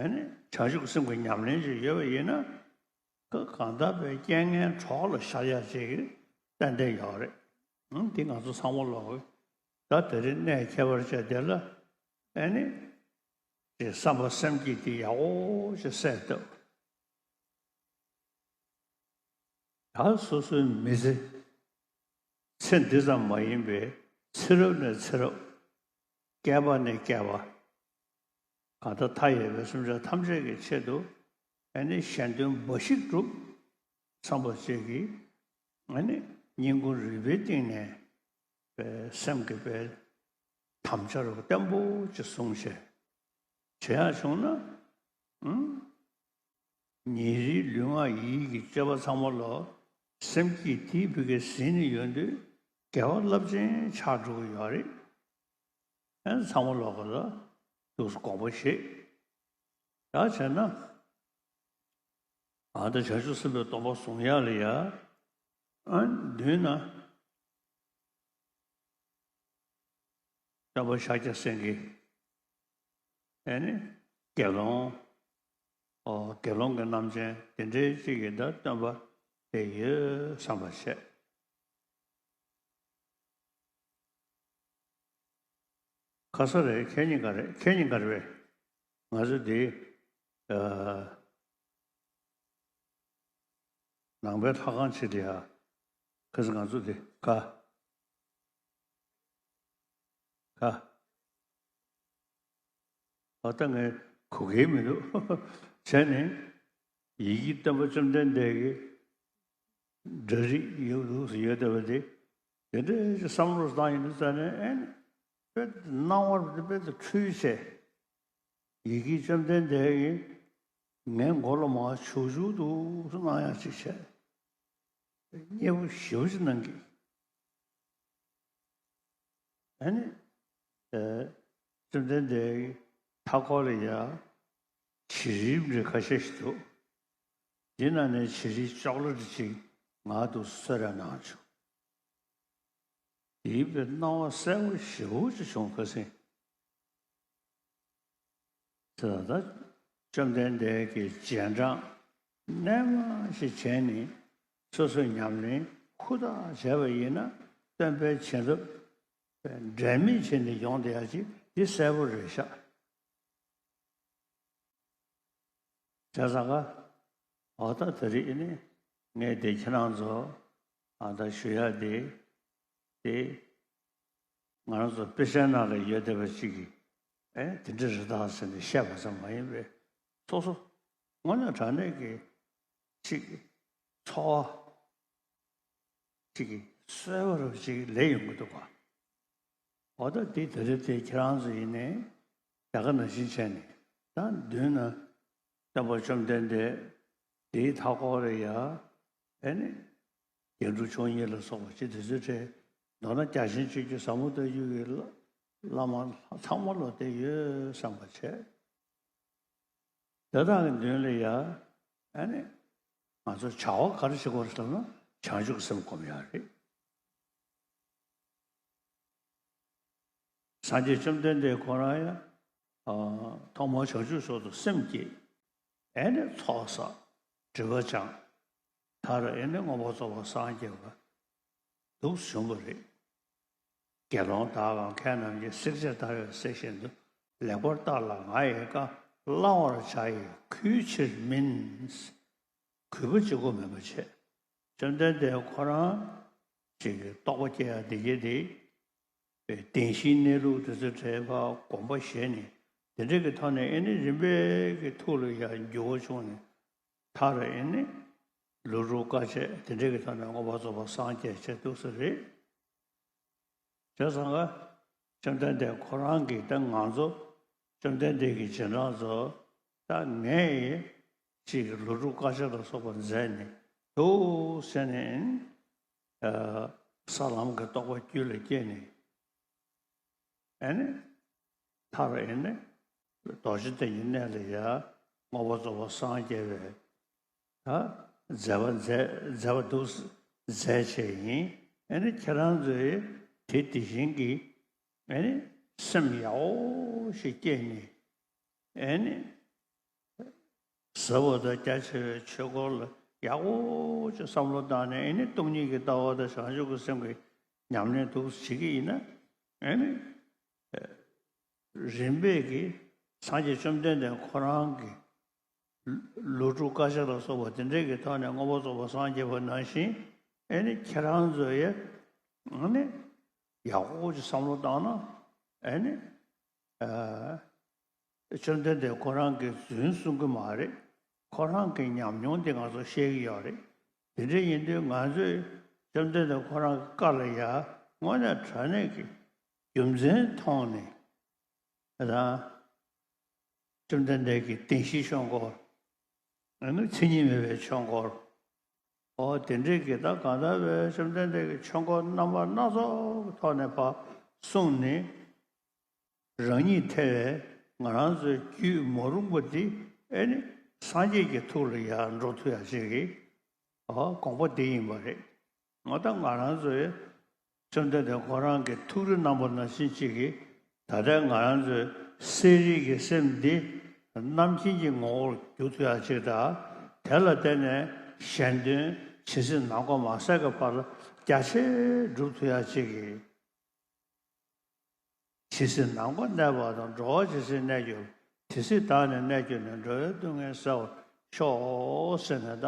ཨ་ནི་བྱང་ཆུབ་ཀྱི་སེམས་ཀྱི་ཉམས་ལེན་ཅིག་ཡོད་པ་ཡིན་ན། ཀ་གང་ལྟར་པའི་རྐྱེན་ངན་གྲོགས་ལ་ཤར་ཡག་ཅིག་ཏན་ཏན་ཡོད་རེད། ཨང་འདི་ང་ཚོ་ཚང་མ་ལོག་ད་དེ་རིང་གནས་ཁྱད་པར་ཅན་དེ་ལ་ཨ་ནི་དེ་བསམ་པ་སེམས་བསྐྱེད་དེ་ཡག་པོ་ཅིག་གསལ་བཏབ། ད་སོ་སོའི་མི་ཚེ། ཚེ་འདི་ཙམ་མ་ཡིན་པའི་ཚེ་རབས་ནས་ཚེ་རབས། བསྐལ་པ་ནས་བསྐལ་པ། གང་ལྟར་མཐའ་ཡས་པའི་སེམས་ཅན་ཐམས་ཅད་ཀྱི་ཆེད་དུ་ཨ་ནི་གཞན་དོན་འབའ་ཞིག་སྒྲུབ་བསམ་པ་ཅིག་གིས་ཨ་ནི་སྙིང་ཁུང་རུས་པའི་གཏིང་ནས་པའི་སེམས་ཀྱི་པའི་དམ་བཅའ་རུ་བརྟན་པོ་ཅིག་བཟུང་བྱས་བྱེད་ཡག་བྱུང་ན་ཨང་། ཉིན་རེའི་ལུས་ངག་ཡིད་ཀྱི་སྤྱོད་པ་ཚང་མ་ལ་སེམས་བསྐྱེད་དེའི་ཕ་གིར་ཟིན་ནས་ཡོང་དུས་དགེ་བ་རླབས་ཆེན་ཆགས་འགྲོ་གི་ཡོད་རེད། ཨ་ཚང་མ་ལོག་གི་ལ་འདུག་སེ་དགོངས་པ་བཞེས། ད་བྱས་ན་ཨ་ད་བྱང་ཆུབ་སེམས་དཔའི་སྡོམ་པ་བཟུང་ཡག་ལ་ཡ་ཨ་མདུན་ན། སྟོན་པ་ཤཱཀྱ་སེང་གེ། ཨེ་ནི། དགེ་སློང་། ཨོ་དགེ་སློང་གི་རྣམ་ཅན་དེ་འདྲའི་གཅིག་གིས་ད་སྟོན་པ་དེ་ཡོད་བསམ་པ་བྱས། ཁ་ས་རེད། ཁྱེད་གཉིས་ཀ་རེད། ཁྱེད་གཉིས་ཀ་རེད་པས། ང་ཚོ་འདི་ ཨ། ནང་པའི་ལྷ་ཁང་ཆེ་དེ་ཡ། ཁ་སང་ང་ཚོ་དེ་ཀ་ཀ་ཨ་ད་ངས་གོ་གི་མི་འདུག་བྱས་ནས་ཡི་གེ་སྟོན་པ་བཅོམ་ལྡན་འདས་ཀྱི་འདྲ་རིས་ཡོད་འདུག་ཟེར་ཡོད་བསྡད་པ་དེ། དེ་འདྲའི་བསམ་བློ་བཏང་ཡིན་དུས་ཙ་ནས་ཨེ་ནི་དཔེ་སྣང་བར་དཔེ་དུ་འཁྲུལ་བྱས། ཡི་གེ་བཅོམ་ལྡན་འདས་ཀྱིས་ངའི་མགོ་ལ་མར་བྱུག་བྱུག་འདུག་གནང་ཡག་ཅིག་བྱས། མཉེས་པོ་ཞེ་པོ་ཅིག་གནང་གི། ཨ་ནི། ཨེ། བཅོམ་ལྡན་འདས་ཀྱི་མཐའ་འཁོར་ལ་ཡ། བྱི་རིལ་འདྲ་ཁ་ཤས་ཤིག་འདུག་འདི་ནང་ནས་བྱི་རིལ་ཅོག་ལེ་ཊི་ཅིག་ང་འདུག་གསོལ་རས་གནང་བྱུང་། དེའི་དཔེ་སྣང་བ་གསལ་པོ་ཞེ་པོ་ཅིག་བྱུང་ཁ་སང་། དེ་ལ་ད་བཅོམ་ལྡན་འདས་ཀྱི་རྗེས་འབྲང་རྣལ་མ་ཞིག་བྱས་ནས་སོ་སོའི་ཉམས་ལེན་ཧུར་ཐག་བྱས་པ་ཡིན་ན་སྟོན་པའི་བྱིན་རླབས་འབྲལ་མེད་བྱས་ནས་ཡོང་བསྡད་ཡ་ཅིག་འདི་གསལ་པོ་རེད་ཤག་བྱས་ཙང་ཀ། འོ་ད་དེ་རིང་ནི་ངས་དེ་ཁྱེད་རང་ཚོ་ཨ་ད་ཞུ་ཡ་དེ་དེ་ང་རང་ཚོ་དཔེ་ཆའི་ནང་ལ་ཡོད་བསྡད་པ་ཅིག་གིས་ཨེ་དེ་འདྲ་རེད་ད་ཟེར་ནས་བཤད་པ་ཙམ་མ་ཡིན་པའི་སོ་སོ་དངོས་གནས་དྲང་གནས་ཀྱི་ཅིག་འཚོ་བ་ཅིག་གི་གསོལ་བ་རབ་ཅིག་ལས་ཡོང་གི་འདུག་ག་འོ་ད་དེ་དེ་རེད་དེ་ཁྱེད་རང་ཚོ་ཡིན་ནའི་ད་ག་ནང་བཞིན་བྱས་ནས་ད་མདུན་ན་སྟོན་པ་བཅོམ་ལྡན་འདས་དེའི་མཐའ་འཁོར་རེ་ཡ་ཨེ་ནི་རྒྱན་དྲུག་མཆོག་གཉིས་ལ་སོགས་པ་ཅི་དེ་ཚོའི་གྲས་མདོར་ན་རྒྱ་ཆེན་སྤྱོད་བརྒྱུད་ཟབ་མོ་ལྟ་བུའི་བླ་མ་ཚང་མ་ལོ་དེ་ཡོད་བསམ་པ་བྱས། དེ་དག་གི་མདུན་ལ་ཡ་ཨ་ནི་ང་ཚོ་བྱ་བ་ག་རེ་བྱེད་དགོས་རེད་ཟེར་ན་བྱང་ཆུབ་སེམས་སྒོམ་ཡག་རེད། སངས་རྒྱས་བཅོམ་ལྡན་འདས་ཁོ་རང་ཡ་ཨ་ཐོག་མར་བྱང་ཆུབ་མཆོག་ཏུ་སེམས་བསྐྱེད། ཨ་ནི་ཚོགས་བསགས། སྒྲིབ་པ་སྦྱངས། མཐར་ཨ་ནི་མངོན་པར་རྫོགས་པར་སངས་རྒྱས་པ་འདུག་བྱུང་བ་རེད། དགེ་སློང་དག་གམ་མཁས་རྣམས་ཀྱིས། བསྲེགས་བཅད་བརྡར་བའི་གསེར་བཞིན་དུ། ལེགས་པར་བརྟགས་ལ་ང་ཡི་བཀའ། བླང་བར་བྱ་ཡི་གུས་ཕྱིར་མིན། གུས་པ་གཅིག་པོ་མིན་པ་བྱས། བཅོམ་ལྡན་འདས་ཁོ་རང་ཅིག་གི་རྟོགས་པ་སྐྱེ་ཡ་འདི་གྱད་དེ། བདེན་བཞིའི་གནས་ལུགས་དེ་ཚོའི་གྲས་ཕར་དགོངས་པ་བཞེས་ནས་དེ་འདྲ་གི་ཐོག་ནས་ཨེ་ནི་རིམ་པས་ཀྱི་ཐུགས་ལ་ཡ་འགྱུར་བ་བྱུང་ནས། མཐར་ཨེ་ནི་ལོ་དྲུག་དཀའ་སྤྱད་དེ་འདྲ་གི་ཐོག་ནས་མངོན་པར་རྫོགས་པར་སངས་རྒྱས་བྱས་འདུག་ས་རེད། བྱས་ཙང་ཀ་བཅོམ་ལྡན་འདས་ཁོ་རང་གིས་ད་ང་ཚོ་བཅོམ་ལྡན་འདས་ཀྱི་རྗེས་འབྲང་ཚོ་ད་ངས་ཅིག་ལོ་དྲུག་དཀའ་སྤྱད་ལ་སོགས་པ་མཛད་ནས་འདུག་ཟེར་ནས་ཨ་ས་ལམ་གྱི་རྟོགས་པ་རྒྱུད་ལ་སྐྱེས་ནས། ཨེ་ནི། མཐར་ཨེ་ནི། རྡོ་རྗེ་གདན་གྱི་གནས་ལ་ཡ། མངོན་པར་རྫོགས་པར་སངས་རྒྱས་པའི། ད། མཛད་པ་མཛད་མཛད་པ་འདུག་མཛད་བྱས་ཡིན། ཨེ་ནི་ཁྱེད་རང་ཚོས་དེ་དེ་བཞིན་གྱི། ཨེ་ནི། སེམས་ཡག་པོ་ཞིག་བསྐྱེད་ནས། ཨེ་ནི། ཟབ་པ་དང་རྒྱ་ཆེ་བའི་ཆོས་སྐོར་ལ་ཡག་པོ་ཅིག་བསམ་བློ་བཏང་ནས། ཨེ་ནི་སྟོང་ཉིད་ཀྱི་ལྟ་བ་དང་བྱང་ཆུབ་ཀྱི་སེམས་ཀྱི་ཉམས་ལེན་འདུག་བྱེད་ཀྱི་ཡིན་ན། ཨེ་ནི་རིམ་པས་ཀྱིས་སངས་རྒྱས་བཅོམ་ལྡན་འདས་ཁོ་རང་གི་ལོ་དྲུག་དཀའ་སྤྱད་ལ་སོགས་པ་དེ་འདྲའི་གི་ཐོག་ནས་མངོན་པར་རྫོགས་པར་སངས་རྒྱས་པ་ནང་བཞིན། ཨེ་ནི་ཁྱེད་རང་ཚོ་ཡ་ཨེ་ནི་ཡག་པོ་ཅིག་བསམ་བློ་བཏང་ན། ཨེ་ནི། ཨ། བཅོམ་ལྡན་འདས་ཁོ་རང་གིས་རྫུན་གསུང་གི་མ་རེད། ཁོ་རང་གི་ཉམས་མྱོང་དེ་ང་ཚོ་བཤད་ཀྱི་ཡོད་རེད། དེ་འདྲ་ཡིན་དུས་ང་ཚོས་བཅོམ་ལྡན་འདས་ཁོ་རང་གི་བཀའ་ལ་ཡ་དངོས་གནས་དྲང་གནས་ཀྱི་རྒྱུ་མཚན་མཐོང་ནས། ད་བཅོམ་ལྡན་འདས་ཀྱི་བདེན་བཞིའི་ཆོས་འཁོར། ཨ་ནི་མཚན་ཉིད་མེད་པའི་ཆོས་འཁོར། ཨོ་དེ་འདྲའི་གི་ད་གང་ལྟར་བའི་བཅོམ་ལྡན་འདས་ཀྱི་ཆོས་འཁོར་རྣམ་པ་སྣ་ཚོགས་ཀྱི་ཐོག་ནས་ཕར་གསུངས་ནས། རང་ཉིད་ཐེ་བའི་ང་རང་ཚོའི་རྒྱུད་མ་རུངས་པ་འདི་ཨེ་ནི་སངས་རྒྱས་ཀྱི་ཐུགས་ལ་ཡར་འགྲོ་ཐུབ་ཡ་ཅིག་གི་ཨོ་དགོངས་པ་འདི་ཡིན་པ་རེད། ང་ད་ང་རང་ཚོའི་བཅོམ་ལྡན་འདས་ཁོ་རང་གི་ཐུགས་རེ་གནང་བ་ནང་བཞིན་ཅིག་གིས་ད་ལྟའི་ང་རང་ཚོའི་གསལ་རིག་གི་སེམས་འདི་རྣམ་མཁྱེན་གྱི་ངོ་བོར་འགྱུར་ཐུབ་ཡ་ཅིག་དང་། དེ་ལ་བརྟེན་ནས་གཞན་དོན་ཇི་སྲིད་ནམ་མཁའ་མ་ཟད་ཀྱི་བར་ལ་རྒྱ་ཆེར་སྒྲུབ་ཐུབ་ཡ་ཅིག་གིས། ཇི་སྲིད་ནམ་མཁའ་གནས་པ་དང་། འགྲོ་བ་ཇི་སྲིད་གནས་གྱུར། དེ་སྲིད་བདག་ནི་གནས་གྱུར་ནས། འགྲོ་བའི་སྡུག་བསྔལ་བསལ་བར་ཤོག་ཟེར་ནས། ད་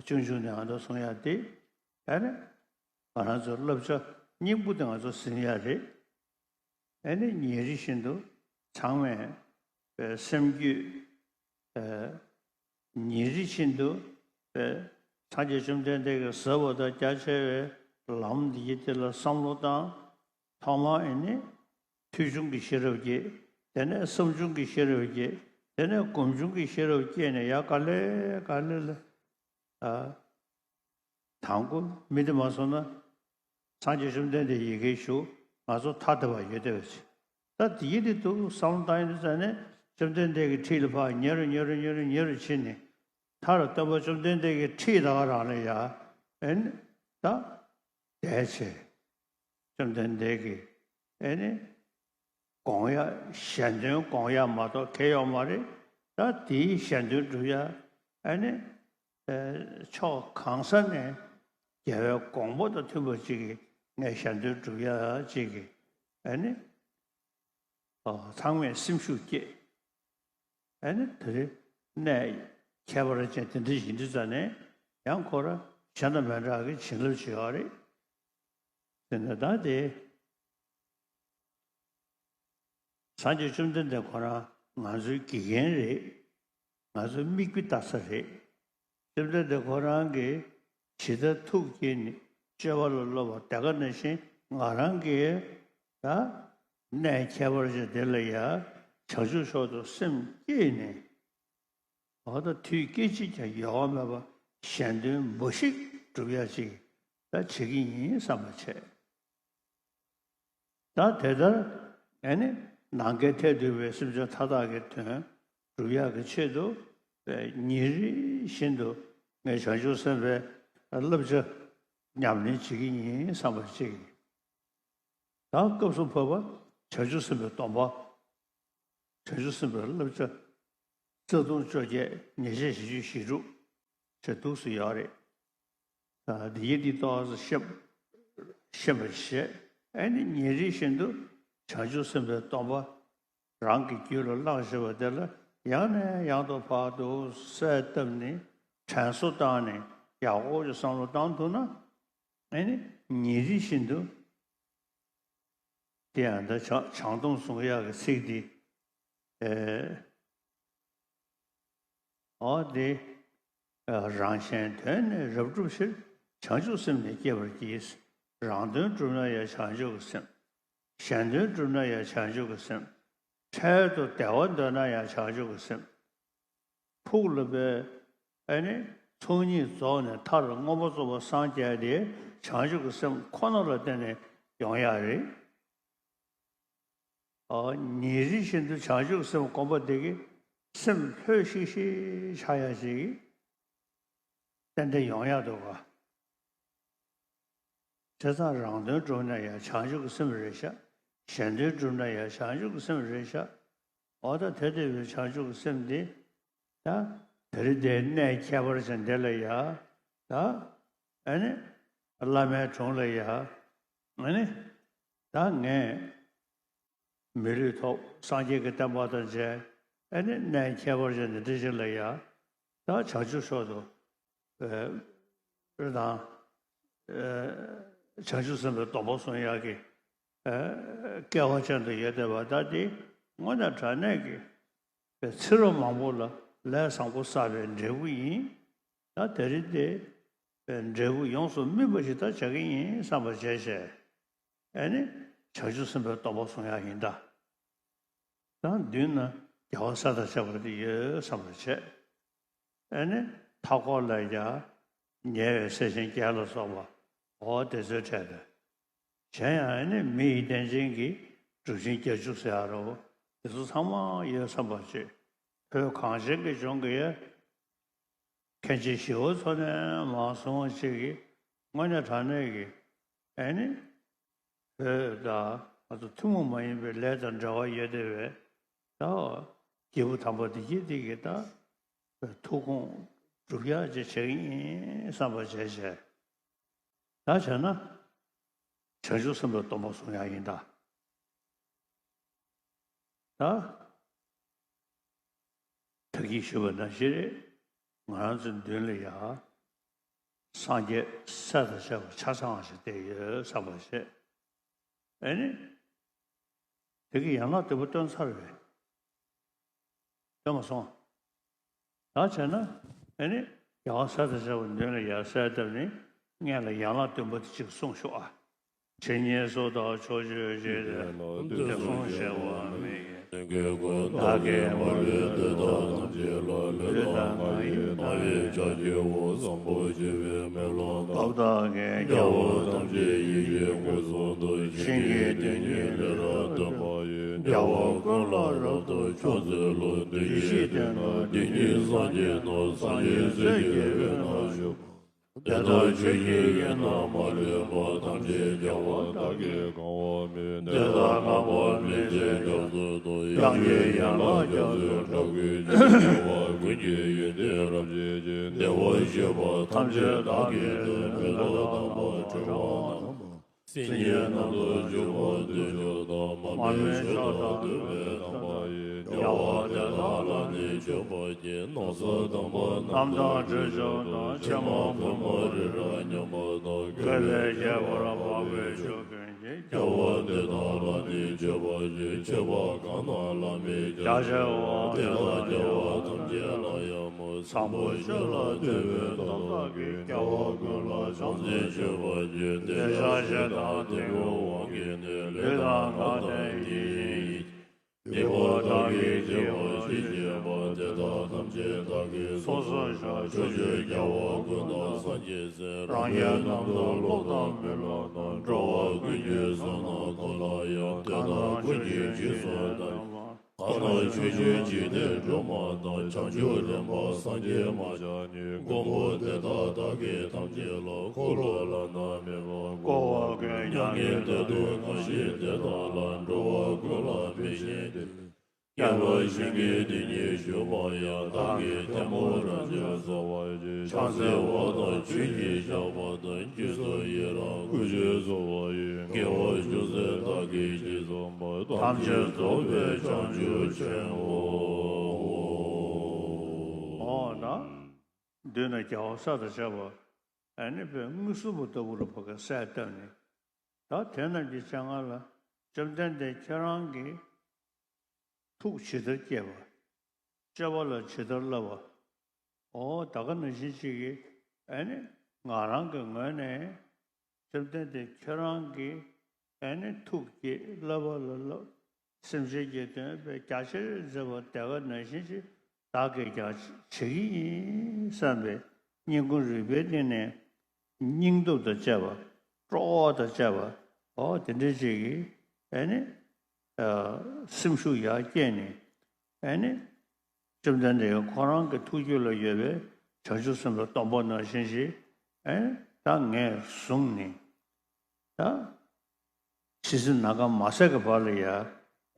སྤྱོད་འཇུག་ནས་ང་ཚོ་གསུང་ཡ་དེ་ཨ་ནི་ང་རང་ཚོའི་བསླབ་བྱ་སྙིང་པོ་དེ་ང་ཚོ་ཟིན་ཡ་རེད། ཨ་ནི་ཉིན་རེ་བཞིན་དུ་ཚང་མས་སེམས་རྒྱུད་ཉིན་རེ་བཞིན་དུ་སངས་རྒྱས་བཅོམ་ལྡན་འདས་ཀྱིས་ཟབ་པ་དང་རྒྱ་ཆེ་བའི་ལམ་འདི་ཡི་དེ་ལ་བསམ་བློ་བཏང་། ཐོག་མར་ཨ་ནི་ཐོས་བྱུང་གི་ཤེས་རབ་སྐྱེས། དེ་ནས་བསམ་བྱུང་གི་ཤེས་རབ་སྐྱེས། དེ་ནས་སྒོམ་བྱུང་གི་ཤེས་རབ་སྐྱེས་ནས་ཡར་ག་ལེ་ག་ལེ་ལ་ཨ། དང་པོ་མི་དེ་མ་སོང་ན། སངས་རྒྱས་བཅོམ་ལྡན་འདས་ཡི་གེ་ཞུ། ང་ཚོ་ཐ་དད་པ་ཡོད་བསྡད་པ་ཅིག་ད་དེ་ཡི་དེ་འདུག་བསམ་བློ་བཏང་ཡོང་དུས་ཙ་ནས་བཅོམ་ལྡན་འདས་ཀྱི་ཁྲིད་ལ་ཕར་ཉེ་རུ་ཉེ་རུ་ཉེ་རུ་ཉེ་རུ་ཕྱིན་ནས། མཐར་སྟོན་པ་བཅོམ་ལྡན་འདས་ཀྱི་ཁྲིད་ད་ག་རང་ལ་ཡ་ཨེ་ནི་ད་བསྡད་བྱས། བཅོམ་ལྡན་འདས་ཀྱི་ཨེ་ནི་དགོངས་ཡ་གཞན་དོན་དགོངས་ཡ་མ་གཏོགས་གལ་ཡོད་མ་རེད། ད་དེའི་གཞན་དོན་སྒྲུབ་ཡ་ཨེ་ནི་ཕྱོགས་གང་ས་ནས་རྒྱལ་བའི་དགོངས་པ་དང་མཐུན་པ་ཅིག་གིས་ངས་གཞན་དོན་སྒྲུབ་ཡ་ཅིག་གིས་ཨེ་ནི་ཚང་མས་སེམས་ཤུགས་བསྐྱེད། ཨེ་ནི་དེ་རིང་གནས་ཁྱད་པར་ཅན་དེ་འདྲ་ཡིན་དུས་ཙ་ནས་ཡང་ཁོ་རང་གཞན་དང་མི་འདྲ་གི་བྱིན་རླབས་ཅིག་ཡོད་རེད། དེ་ནས་ད་དེ། སངས་རྒྱས་བཅོམ་ལྡན་འདས་ཁོ་རང་ང་ཚོའི་དགེ་རྒན་རེད། ང་ཚོའི་མིག་དཔེ་ལྟ་ས་རེད། བཅོམ་ལྡན་འདས་ཁོ་རང་གིས་ཇི་ལྟར་ཐུགས་བསྐྱེད་ནས་སྤྱོད་པ་ལ་སློབ་པ་དེ་ག་ནང་བཞིན་ང་རང་གིས་ད་གནས་ཁྱད་པར་ཅན་དེ་ལ་ཡང་བྱང་ཆུབ་མཆོག་ཏུ་སེམས་བསྐྱེད་ནས། འོ་ད་དུས་སྐད་ཅིག་ཀྱང་ཡོལ་བ་མེད་པ་གཞན་དོན་མུ་བཞི་སྒྲུབ་ཡ་ཅིག་ད་བྱེད་ཀྱི་ཡིན་བསམ་པ་བྱས། ད་དེ་ལྟར་ཨེ་ནི་ནམ་མཁའི་མཐས་གཏུགས་པའི་སེམས་ཅན་མཐའ་དག་གི་དོན་སྒྲུབ་ཡག་གི་ཆེད་དུ་ཉིན་རེ་བཞིན་དུ་ངས་བྱང་ཆུབ་སེམས་དཔའི་བསླབ་བྱ་ཉམས་ལེན་བྱེད་ཀྱི་ཡིན་བསམ་པ་ཅིག་ད་སྐབས་སུ་བབ་པ་བྱང་ཆུབ་སེམས་དཔའི་སྡོམ་པ། བྱང་ཆུབ་སེམས་དཔའི་བསླབ་བྱ་རྩ་ལྟུང་བཅོ་བརྒྱད། ཉེས་བྱས་བཞི་བཅུ་ཞེ་དྲུག་ཅེས་འདུག་སེ་ཡོད་རེད། ད་འདི་ཡི་འདི་ཏོག་ཙམ་ཤེས་ཤེས་པར་བྱས། ཨེ་ནི་ཉིན་རེ་བཞིན་དུ་བྱང་ཆུབ་སེམས་དཔའི་སྡོམ་པ་རང་གི་རྒྱུད་ལ་བླངས་བཞག་པ་དེ་ལ་ཡང་ནས་ཡང་དུ་བར་དུ་གསལ་བཏབ་ནས་དྲན་གསོ་བཏང་ནས་ཡག་པོ་ཅིག་བསམ་བློ་བཏང་ཐུབ་ན། ཨེ་ནི་ཉིན་རེ་བཞིན་དུ། དེ་ཡང་ད་བྱང་བྱང་སྡོམ་བཟུང་ཡག་གི་ཚིག་འདི། ཨེ། འོ་དེ། རང་གཞན་དོན་ནི་རབ་བསྒྲུབ་ཕྱིར། བྱང་ཆུབ་སེམས་ནི་བསྐྱེད་པར་བགྱི། རང་དོན་བསྒྲུབ་ན་ཡང་བྱང་ཆུབ་ཀྱི་སེམས། གཞན་དོན་བསྒྲུབ་ན་ཡང་བྱང་ཆུབ་ཀྱི་སེམས། འཕྲལ་དུ་བདེ་བ་འདོད་ན་ཡང་བྱང་ཆུབ་ཀྱི་སེམས། ཕུགས་ལ་པའི་ཨ་ནི་ཚོགས་གཉིས་རྫོགས་ནས་མཐར་མངོན་པར་རྫོགས་པར་སངས་རྒྱས་ཏེ་བྱང་ཆུབ་ཀྱི་སེམས་ཁོ་ན་ལ་བརྟེན་ནས་ཡོང་ཡག་རེད། ཨ། ཉིན་རེ་བཞིན་དུ་བྱང་ཆུབ་སེམས་སྒོམ་པ་དེ་གིས་སེམས་ལྷོད་ཤིག་ཤིག་ཆགས་ཡག་ཅིག་ཏན་ཏན་ཡོང་ཡག་འདུག་ག་བྱས་ཙང་རང་དོན་བསྒྲུབ་ན་ཡང་བྱང་ཆུབ་ཀྱི་སེམས་རེད་ཤག་གཞན་དོན་བསྒྲུབ་ན་ཡང་བྱང་ཆུབ་ཀྱི་སེམས་རེད་ཤག་འོ་ད་དེ་ལྟ་བུའི་བྱང་ཆུབ་ཀྱི་སེམས་འདི། ད་དེ་རིང་འདིར་གནས་ཁྱད་པར་ཅན་འདི་ལ་ཡ། ད་ཨ་ནི་བླ་མའི་དྲུང་ལ་ཡ། ཨ་ནི་ད་ངས་མི་ལུས་ཐོབ། སངས་རྒྱས་ཀྱི་བསྟན་པ་དང་མཇལ། ཨ་ནི་གནས་ཁྱད་པར་ཅན་འདི་འདྲ་ཞིག་ལ་ཡ། ད་བྱང་ཆུབ་མཆོག་ཏུ་ཨེ་རེ་དང་། ཨེ་བྱང་ཆུབ་སེམས་དཔའི་སྡོམ་པ་བཟུང་ཡག་གི་ཨེ་སྐལ་བ་ཅན་དུ་ཡོད་བསྡད་པ་ད་དེ་དངོས་གནས་དྲང་གནས་ཀྱི་ཚེ་རབས་མང་པོ་ལ་ལས་བཟང་པོ་བསགས་པའི་འབྲས་བུ་ཡིན། ད་དེ་རིང་དེ་འབྲས་བུ་ཡོངས་སུ་སྨིན་པ་ཞིག་ད་བྱ་གི་ཡིན་བསམ་པ་བྱས་བྱས། ཨེ་ནི་བྱང་ཆུབ་སེམས་དཔའི་སྡོམ་པ་བཟུང་ཡག་ཡིན་ད། ད་མདུན་ན་རྒྱལ་བ་ས་དང་བཅས་པ་དེ་ཡོད་བསམ་པ་བྱས། ཨེ་ནི་མཐའ་འཁོར་ལ་ཡ་ཉེ་བའི་སྲས་ཆེན་བརྒྱད་ལ་སོགས་པ་འོ་དེ་ཚོའི་གྲས་དེ། གཞན་ཡང་ཨེ་ནི་མི་ཡི་རྟེན་ཅན་གྱི་གྲུབ་ཆེན་བརྒྱད་ཅུ་ཟེར་ཡ་རོ། དེ་ཚོ་ཚང་མ་ཡོད་བསམ་པ་བྱས། བོད་གངས་ཅན་གྱི་ལྗོངས་ཀྱི་ཡ། མཁན་ཆེན་ཞི་བ་འཚོ་ནས་མར་སོང་བ་ཅིག་གིས་དངོས་གནས་དྲང་གནས་ཀྱི་ཨེ་ནི་བོད་དང་ང་ཚོ་ཐུན་མོང་མ་ཡིན་པའི་ལས་དང་འབྲེལ་བ་ཡོད་བསྡད་པའི་ད་སྐྱེས་བུ་དམ་པ་འདི་གྱད་འདི་གི་ད་ཐུགས་དགོངས་སྒྲུབ་ཡག་ཅིག་བྱེད་ཀྱི་ཡིན་བསམ་པ་བྱས་བྱས། ད་བྱས་ན་བྱང་ཆུབ་སེམས་དཔའི་སྡོམ་པ་བཟུང་ཡག་ཡིན་ད། ད་ ད་གིན་ཞུས་པ་ནང་བཞིན་རེད། ང་རང་ཚོའི་མདུན་ལ་ཡ། སངས་རྒྱས་སྲས་དང་བཅས་པ་ཆ་ཚང་ཞིག་བསྡད་ཡོད་བསམ་པ་ཞིག་ཨེ་ནི། དེ་གི་ཡན་ལག་བདུན་པོ་སྟོན་ཚར་རེད། སྟོན་མ་སོང་། ད་བྱས་ན། ཨེ་ནི། རྒྱལ་བ་སྲས་དང་བཅས་པ་མདུན་ལ་ཡར་གསལ་བཏབ་ནས། སྔོན་ལ་ཡན་ལག་བདུན་པོ་དེ་གཅིག་གསུངས་ཤོག་ཨ། ཇི་སྙེད་སུ་དག་ཕྱོགས་བཅུའི་འཇིག་རྟེན་དུ། དེ་གསུངས་བཞེད་པ་མི་ཡི་བདག་གིས་མ་ལུས་དེ་དག་ཐམས་ཅད་ལ། ལུས་དང་ངག་ཡིད་རྣ་བའི་ཕྱག་བགྱིའོ། བཟང་པོ་སྤྱོད་པའི་མེ་ལོང་དག་བདག་གིས། རྒྱལ་བ་ཐམས་ཅད་ཡིད་ཀྱིས་མངོན་སུམ་དུ། ཞིང་གི་དོན་གཉིས་ལས་རབ་སྟོན་པ་ཡི། རྒྱལ་བ་ཀུན་ལ་རབ་ཏུ་ཕྱག་འཚལ་ལོ། བདེ་གཤེགས་སྟོན་པ་དེ་ཉིད་སངས་རྒྱས་དང་། སངས་རྒྱས་སྲས་ཀྱི་དབུས་ན་བཞུགས། དེ་དག་ཆོས་ཀྱི་དབྱིངས་རྣམས་མ་ལུས་པ། ཐམས་ཅད་རྒྱལ་བ་དག་གིས་གང་བར་མོས། དེ་དག་གང་བར་མོས་ཚེ་སྐྱབས་སུ་བསྟོད། དབྱངས་ཀྱི་ཡན་ལག་རྒྱ་མཚོའི་སྒྲ་སྐད་ཀྱིས། འགྲོ་བ་ཀུན་གྱི་ཡོན་ཏན་རབ་བརྗོད་ཅིང་། བདེ་བར་གཤེགས་པ་ཐམས་ཅད་བདག་གིས་བསྟོད། མེ་ཏོག་དམ་པ་དྲི་མ་མང་པོ། སིལ་སྙན་རྣམས་དང་བྱུག་པ་བདུད་བཞི་དང་། མར་མེ་མཆོག་དང་བདུན་པའི་དམ་པ་ཡིས། རྒྱལ་བ་དེ་དག་ལ་ནི་མཆོད་པར་བགྱི། ན་བཟའ་དམ་པ་རྣམས་དང་སྤྲོས་བཅས་དང་། ཕྱེ་མ་ཕུར་མ་རི་རབ་མཉམ་པ་དང་། བཀོད་པའི་ཁྱད་པར་འཕགས་པའི་ཆུ་ཀུན་གྱིས། རྒྱལ་བ་དེ་དག་ལ་ནི་མཆོད་པར་བགྱི། མཆོད་པ་གང་རྣམས་བླ་མེད་ཀྱང་། རྒྱ་ཆེ་བ། དེ་དག་རྒྱལ་བ་ཐམས་ཅད་ལ་ཡང་མོས། བཟང་པོ་སྤྱོད་ལ་བརྟན་པའི་བདག་བདག་གིས། རྒྱལ་བ་ཀུན་ལ་ཕྱག་འཚལ་མཆོད་པར་བགྱི། འདོད་ཆགས་ཞེ་སྡང་གཏི་མུག་དབང་གིས་ནི། ལུས་དང་ངག་དང་ཡིད་བཞིན་ཡིད། སྡིག་པ་བདག་གིས་བགྱིས་པ་ཇི་སྙེད་པ། དེ་དག་ཐམས་ཅད་བདག་གིས་སོ་སོར་བཤགས། ཕྱོགས་བཅུའི་རྒྱལ་བ་ཀུན་དང་སངས་རྒྱས་སྲས། རང་རྒྱལ་རྣམས་དང་སློབ་དང་མི་སློབ་དང་། འགྲོ་བ་ཀུན་གྱི་བསོད་ནམས་ཀུན་ལ་ཡང་། དེ་དག་ཀུན་གྱི་རྗེས་སུ་བདག་གང་ན་ཕྱོགས་བཅུའི་འཇིག་རྟེན་སྒྲོན་མ་དང་། བྱང་ཆུབ་རིམ་པ་སངས་རྒྱས་མ་ཆགས་ཉིད། མགོན་པོ་དེ་དག་བདག་གིས་ཐམས་ཅད་ལ། འཁོར་ལོ་བླ་ན་མེད་པ་བསྐོར་བ་ཀུན། མྱ་ངན་འདས་རྡོར་གང་བཞེད་དེ་དག་ལ། འགྲོ་བ་ཀུན་ལ་ཕན་ཞིང་བདེ། དགེ་བ་གཞན་གྱིས་དེ་ཉིད་ཞུས་པ་ཡང་། བདག་གིས་ཐལ་མོ་སྦྲ་ཆེན་གསོལ་བ་བཞེས། ཕྱག་འཚལ་བ་དང་ཆོས་ཀྱི་བཤགས་པ་དང་། རྗེས་སུ་ཡི་རང་བསྐུལ་ཞིང་གསོལ་བ་ཡི། དགེ་བ་ཅུང་ཟད་བདག་གིས་ཅི་བསམ་པ། ཐམས་ཅད་རྫོགས་པའི་བྱང་ཆུབ་ཕྱིར་ཨོ། འོ་ན། མདུན་ན་རྒྱལ་བ་སྲས་དང་བཅས་པ། ཨ་ནི་དཔེ་མངོན་སུམ་པ་ལྟ་བུ་ལ་ཕ་གི་གསལ་བཏབ་ནས། ད་དེ་རྣམས་ཀྱི་སྤྱན་སྔར་ལ། བཅོམ་ལྡན་འདས་ཁྱེད་རང་གི་ཐུགས་ཇི་ལྟར་བསྐྱེད་པ། སྤྱོད་པ་ལ་ཇི་ལྟར་བསླབ་པ། འོ་ད་ག་ནང་བཞིན་ཅིག་གིས་ཨ་ནི་ང་རང་གི་ངོས་ནས་བཅོམ་ལྡན་འདས་ཁྱེད་རང་གི་ཨ་ནི་ཐུགས་བསྐྱེད། བསླབ་པ་ལ་བསླབ། སེམས་ཅན་གྱི་དོན་དཔེ་རྒྱ་ཆེར་མཛད་པ་དེ་ག་ནང་བཞིན་ཅིག་བདག་གིས་ཀྱང་བྱེད་ཀྱི་ཡིན་བསམ་པའི་སྙིང་ཁུང་རུས་པའི་གཏིང་ནས་སྙིང་སྟོབས་དང་བཅས་པ། སྤྲོ་བ་དང་བཅས་པ། འོ་དེ་འདྲ་ཅིག་གིས་ཨ་ནི་སེམས་ཤུགས་ཡར་བསྐྱེད་ནས། ཨ་ནི་བཅོམ་ལྡན་འདས་ཁོ་རང་གི་ཐུགས་རྒྱུད་ལ་ཡོད་པའི་བྱང་ཆུབ་སེམས་དཔའ་སྟོང་པ་ནང་བཞིན་ཞིག་ཨ་ནི་ད་ངས་བཟུང་ནས། ད་ཇི་སྲིད་ནམ་མཁའ་མ་ཟད་ཀྱི་བར་ལ་ཡ།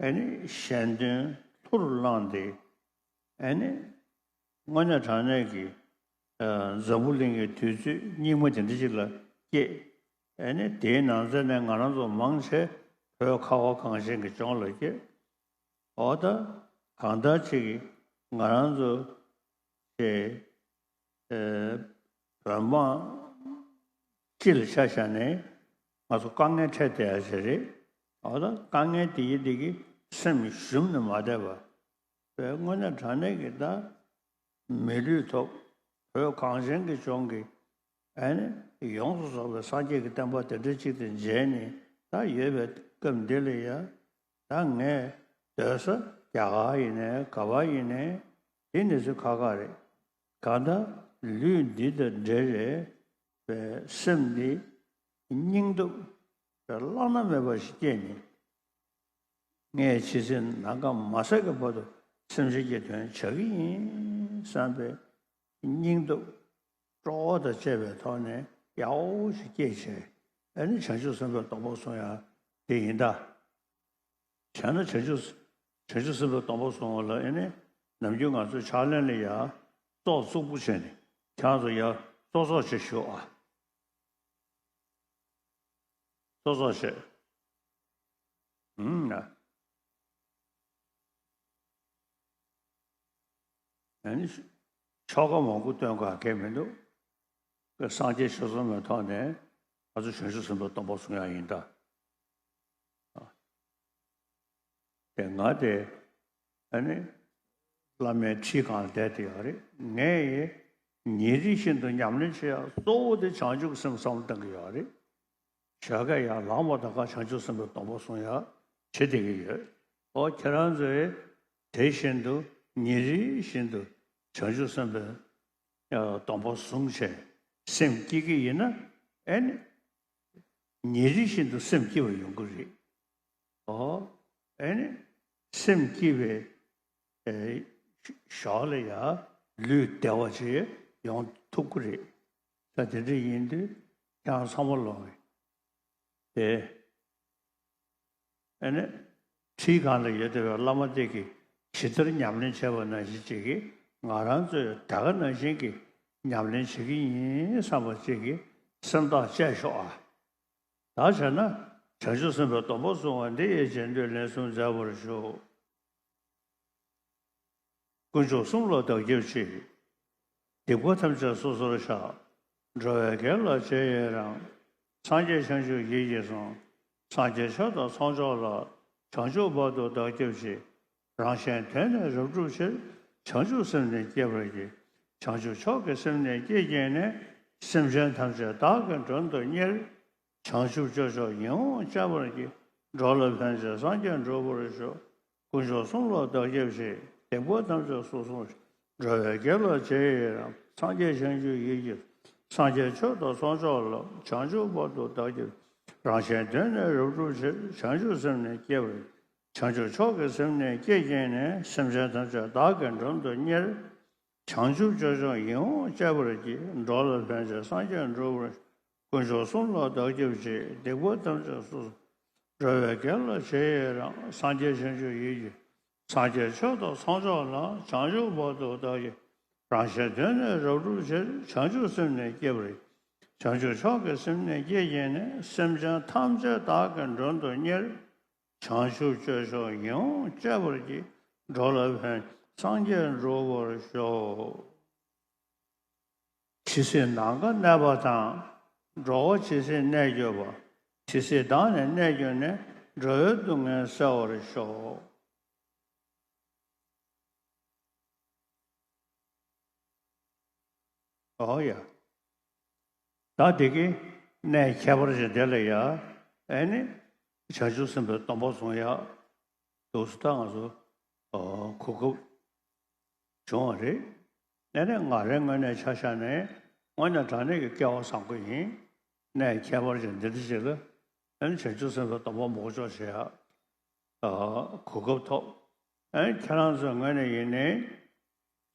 ཨ་ནི་གཞན་དོན་ལྷུར་བླངས་ཏེ། ཨ་ནི་དངོས་གནས་དྲང་གནས་ཀྱི་འཛམ་བུ་གླིང་གི་དུས་ཚོད་སྙིགས་མ་དེ་འདྲ་ཞིག་ལ་སྐྱེས། ཨ་ནི་དེའི་ནང་ཚན་ནས་ང་རང་ཚོ་མང་ཆེ་བོད་ཁ་བ་གངས་ཅན་གྱི་ལྗོངས་ལ་སྐྱེས། འོ་ད་གང་ལྟར་ཅིག་ང་རང་ཚོ་ཞེས་བོད་འབངས་སྤྱི་ལ་ཆ་བཞག་ནས་ང་ཚོ་དཀའ་ངལ་འཕྲད་བསྡད་ཡ་ཞིག་རེད། འོ་ད་དཀའ་ངལ་དེ་ཡི་དེ་གི་སེམས་ཞུམ་ནས་མ་བསྡད་པ། བས་དངོས་གནས་དྲང་གནས་ཀྱི་ད་མི་ལུས་ཐོབ། བོད་གངས་ཅན་གྱི་ལྗོངས་ཀྱི་ཨ་ནི་ཡོངས་སུ་རྫོགས་པའི་སངས་རྒྱས་ཀྱི་བསྟན་པ་དེ་འདྲ་གཅིག་ཏུ་མཇལ་ནས་ད་ཡོད་པའི་སྐབས་འདི་ལ་ཡ། ད་ངས་སྡོད་ས་རྒྱ་གར་ཡིན་ནའི་ག་པར་ཡིན་ནའི་དེ་གནས་ཚུལ་ཁག་ཁག་རེད། གང་ལྟར་ལུས་འདི་དང་འབྲེལ་བའི་བའི་སེམས་འདི་སྙིང་སྟོབས་བླ་ན་མེད་པ་ཞིག་སྐྱེས་ནས། ངས་ཇི་སྲིད་ནམ་མཁའ་མ་ཟད་ཀྱི་བར་དུ་སེམས་ཅན་གྱི་དོན་བྱ་གི་ཡིན་བསམ་པའི་སྙིང་སྟོབས་སྤྲོ་བ་དང་བཅས་པའི་ཐོག་ནས་ཡག་པོ་ཞིག་སྐྱེས་བྱས། ཨ་ནི་བྱང་ཆུབ་སེམས་དཔའི་སྟོང་པ་སོང་ཡ་དེ་ཡིན་ད། བྱས་ན་བྱང་ཆུབ་བྱང་ཆུབ་སེམས་དཔའི་སྟོང་པ་སོང་བ་ལ་ཨེ་ནི་ནམ་རྒྱུན་ང་ཚོའི་ཕྱག་ལེན་ལ་ཡ་ཙོག་ཙུག་པོ་བྱས་ནས་ཁྱེད་རང་ཚོ་ཡ་ཙོག་ཙོག་བྱེད་ཤོག་ཨ། ཙོག་ཙོག་བྱེད། ཨུམ་ན། ཨ་ནི་ཆོ་ག་མང་པོ་སྟོན་དགོས་གལ་མི་འདུག་སངས་རྒྱས་ཆོས་གསུམ་པའི་ཐོག་ནས་ང་ཚོ་བྱང་ཆུབ་སེམས་དཔའི་སྡོམ་པ་བཟུང་ཡག་ཡིན་ད། དེ་ང་དེ་ཨ་ནི་བླ་མའི་ཁྲིའི་སྒང་ལ་བསྡད་དེ་ཡོད་རེད། ངས་ཉིན་རེ་བཞིན་དུ་ཉམས་ལེན་བྱེད་ཡག་གཙོ་བོ་དེ་བྱང་ཆུབ་སེམས་བསམ་བློ་གཏོང་གི་ཡོད་རེད། ཞོགས་ཀས་ཡར་ལངས་པ་དང་ག་བྱང་ཆུབ་སེམས་དཔའི་སྡོམ་པ་བཟུང་ཡག་བྱེད་བསྡད་ཀྱི་ཡོད། ཨོ་ཁྱེད་རང་ཚོས་དེ་བཞིན་དུ་ཉིན་རེ་བཞིན་དུ་བྱང་ཆུབ་སེམས་དཔའི་སྡོམ་པ་བཟུང་བྱས་སེམས་བསྐྱེད་ཀྱི་ཡིན་ན་ཨ་ནི་ཉིན་རེ་བཞིན་དུ་སེམས་བསྐྱེད་པ་ཡོང་གི་རེད། ཨོ། ཨེ་ནི། སེམས་སྐྱིད་པའི་ཨེ་ཞོར་ལ་ཡང་ལུས་བདེ་བ་ཅིག་ཡོང་ཐུབ་ཀྱི་རེད། ད་དེ་འདྲ་ཡིན་དུས་ཁྱེད་རང་ཚང་མ་ལོག་གི་དེ། ཨེ་ནི། ཁྲིའི་སྒང་ལ་ཡོད་བསྡད་པའི་བླ་མ་དེ་གིས་ཇི་ལྟར་ཉམས་ལེན་བྱས་པ་ནང་བཞིན་ཅིག་གིས་ང་རང་ཚོས་ད་ག་ནང་བཞིན་གྱི་ཉམས་ལེན་བྱེད་ཀྱི་ཡིན་བསམ་པ་ཅིག་གིས་སེམས་ཐག་བཅད་ཤོག་ཨ། ད་བྱས་ན་བྱང་ཆུབ་སེམས་དཔའི་སྡོམ་པ་བཟུང་བ་འདི་ཡི་རྗེས་ཟློས་ལན་གསུམ་མཛད་པར་ཞུ། དཀོན་མཆོག་གསུམ་ལ་བདག་སྐྱབས་མཆི། སྡིག་པ་ཐམས་ཅད་སོ་སོར་བཤགས། འགྲོ་བའི་དགེ་ལ་རྗེས་ཡི་རང་། སངས་རྒྱས་བྱང་ཆུབ་ཡིད་ཀྱིས་བཟུང་། སངས་རྒྱས་ཆོས་དང་ཚོགས་མཆོག་ལ། བྱང་ཆུབ་བར་དུ་བདག་སྐྱབས་མཆི། རང་གཞན་དོན་ནི་རབ་བསྒྲུབ་ཕྱིར། བྱང་ཆུབ་སེམས་ནི་བསྐྱེད་པར་བགྱི། བྱང་ཆུབ་མཆོག་གི་སེམས་ནི་བསྐྱེད་བགྱིས་ནས། སེམས་ཅན་ཐམས་ཅད་བདག་གིས་མགྲོན་དུ་གཉེར། བྱང་ཆུབ་སྤྱོད་མཆོག་ཡིད་འོང་སྤྱད་པར་བགྱི། འགྲོ་ལ་ཕན་ཕྱིར་སངས་རྒྱས་འགྲུབ་པར་ཤོག། དཀོན་མཆོག་གསུམ་ལ་བདག་སྐྱབས་མཆི། སྡིག་པ་ཐམས་ཅད་སོ་སོར། འགྲོ་བའི་དགེ་ལ་རྗེས་ཡི་རང་། སངས་རྒྱས་བྱང་ཆུབ་ཡིད་ཀྱིས། སངས་རྒྱས་ཆོས་དང་ཚོགས་མཆོག་ལ། བྱང་ཆུབ་བར་དུ་བདག་སྐྱབས། རང་གཞན་དོན་ནི་རབ་བསྒྲུབ་ཕྱིར། བྱང་ཆུབ་སེམས་ནི་བསྐྱེད་པར། བྱང་ཆུབ་མཆོག་གི་སེམས་ནི་བསྐྱེད་བགྱིས་ནས། སེམས་ཅན་ཐམས་ཅད་བདག་གིས་མགྲོན་དུ་གཉེར། བྱང་ཆུབ་སྤྱོད་མཆོག་ཡིད་འོང་སྤྱད་པར་བགྱི། འགྲོ་ལ་ཕན་ཕྱིར་སངས་རྒྱས་འགྲུབ་པར། དཀོན་མཆོག་གསུམ་ལ་བདག་སྐྱབས་མཆི། སྡིག་པ་ཐམས་ཅད་སོ་སོར། འགྲོ་བའི་དགེ་ལ་རྗེས་ཡི་རང་། སངས་རྒྱས་བྱང་ཆུབ་ཡིད་ཀྱིས། སངས་རྒྱས་ཆོས་དང་ཚོགས་མཆོག་ལ། བྱང་ཆུབ་བར་དུ་བདག་སྐྱབས། རང་གཞན་དོན་ནི་རབ་བསྒྲུབ་ཕྱིར། བྱང་ཆུབ་སེམས་ནི་བསྐྱེད་པར། བྱང་ཆུབ་མཆོག་གི་སེམས་ནི་བསྐྱེད་བགྱིས་ནས། སེམས་ཅན་ཐམས་ཅད་བདག་གིས་མགྲོན་དུ་གཉེར། བྱང་ཆུབ་སྤྱོད་མཆོག་ཡིད་འོང་སྤྱད་པར་བགྱི། འགྲོ་ལ་ཕན་སངས་རྒྱས་འགྲུབ་པར་ཤོག། ཇི་སྲིད་ནམ་མཁའ་གནས་པ་དང་། འགྲོ་བ་ཇི་སྲིད་གནས་གྱུར་པ། དེ་སྲིད་བདག་ནི་གནས་གྱུར་ནས། འགྲོ་བའི་སྡུག་བསྔལ་སེལ་བར་ཤོག། ཨོ་ཡ། ད་དེ་གི་གནས་ཁྱད་པར་ཅན་དེ་ལ་ཡ། ཨེ་ནི། བྱང་ཆུབ་སེམས་དཔའི་སྡོམ་པ་བཟུང་ཡ། འདུག་སེ་ད་ང་ཚོ་ཨོ་གོ་སྐབས་བྱུང་བ་རེད། ཨེ་ནི་ང་རའི་ངོས་ནས་ཆ་བཞག་ནས་དངོས་གནས་དྲང་གནས་ཀྱི་སྐལ་བ་བཟང་པོ་ཡིན། གནས་ཁྱད་པར་ཅན་འདི་འདྲ་ཞིག་ལ་ཨེ་ནི་བྱང་ཆུབ་སེམས་དཔའི་སྡོམ་པ་མོ་ཅོག་བྱེད་ཡ། ཨ་གོ་སྐབས་ཐོབ། ཨེ་ཁྱེད་རང་ཚོའི་ངོས་ནས་ཡིན་ནའི་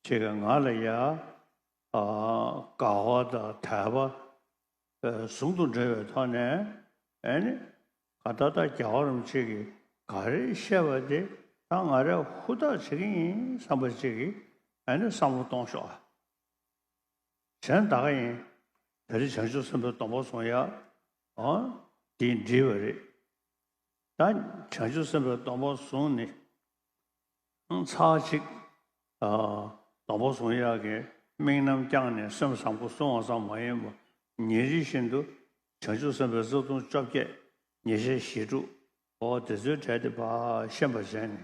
ཅིག་གི་ང་ལ་ཡ་ཨ་དགའ་བ་དང་དད་པ་ཨ་ཟུང་དུ་འབྲེལ་བའི་ཐོག་ནས་ཨེ་ནི་ག་ད་ལྟ་རྒྱལ་བ་རིན་པོ་ཆེ་གིས་ག་རེ་བཤད་པ་དེ་ད་ང་རས་ཧུར་ཐག་བྱེད་ཀྱི་ཡིན་བསམ་པ་ཅིག་གི་ཨེ་ནི་བསམ་བློ་གཏོང་ཤོག་ཨ། གཞན་ད་ག་ཡིན། ད་རེས་བྱང་ཆུབ་སེམས་དཔའི་སྡོམ་པ་བཟུང་ཡ། ཨོ། འདི་འགྲིག་པ་རེད། ད་བྱང་ཆུབ་སེམས་དཔའི་སྡོམ་པ་བཟུང་ནས། ཨང་ཚར་གཅིག་ཨ། སྡོམ་པ་བཟུང་ཡག་གི་དམིགས་རྣམ་བསྐྱངས་ནས་སེམས་བཟང་པོ་བཟུང་བ་ཙམ་མ་ཡིན་པར། ཉིན་རེ་བཞིན་དུ་བྱང་ཆུབ་སེམས་དཔའི་གསོལ་སྡོམ་བཅོ་བརྒྱད། ཉེས་བྱས་ཞེ་དྲུག་ཨོ་དེ་ཚོའི་གྲས་དེ་ཕར་ཤེས་པ་བྱས་ནས།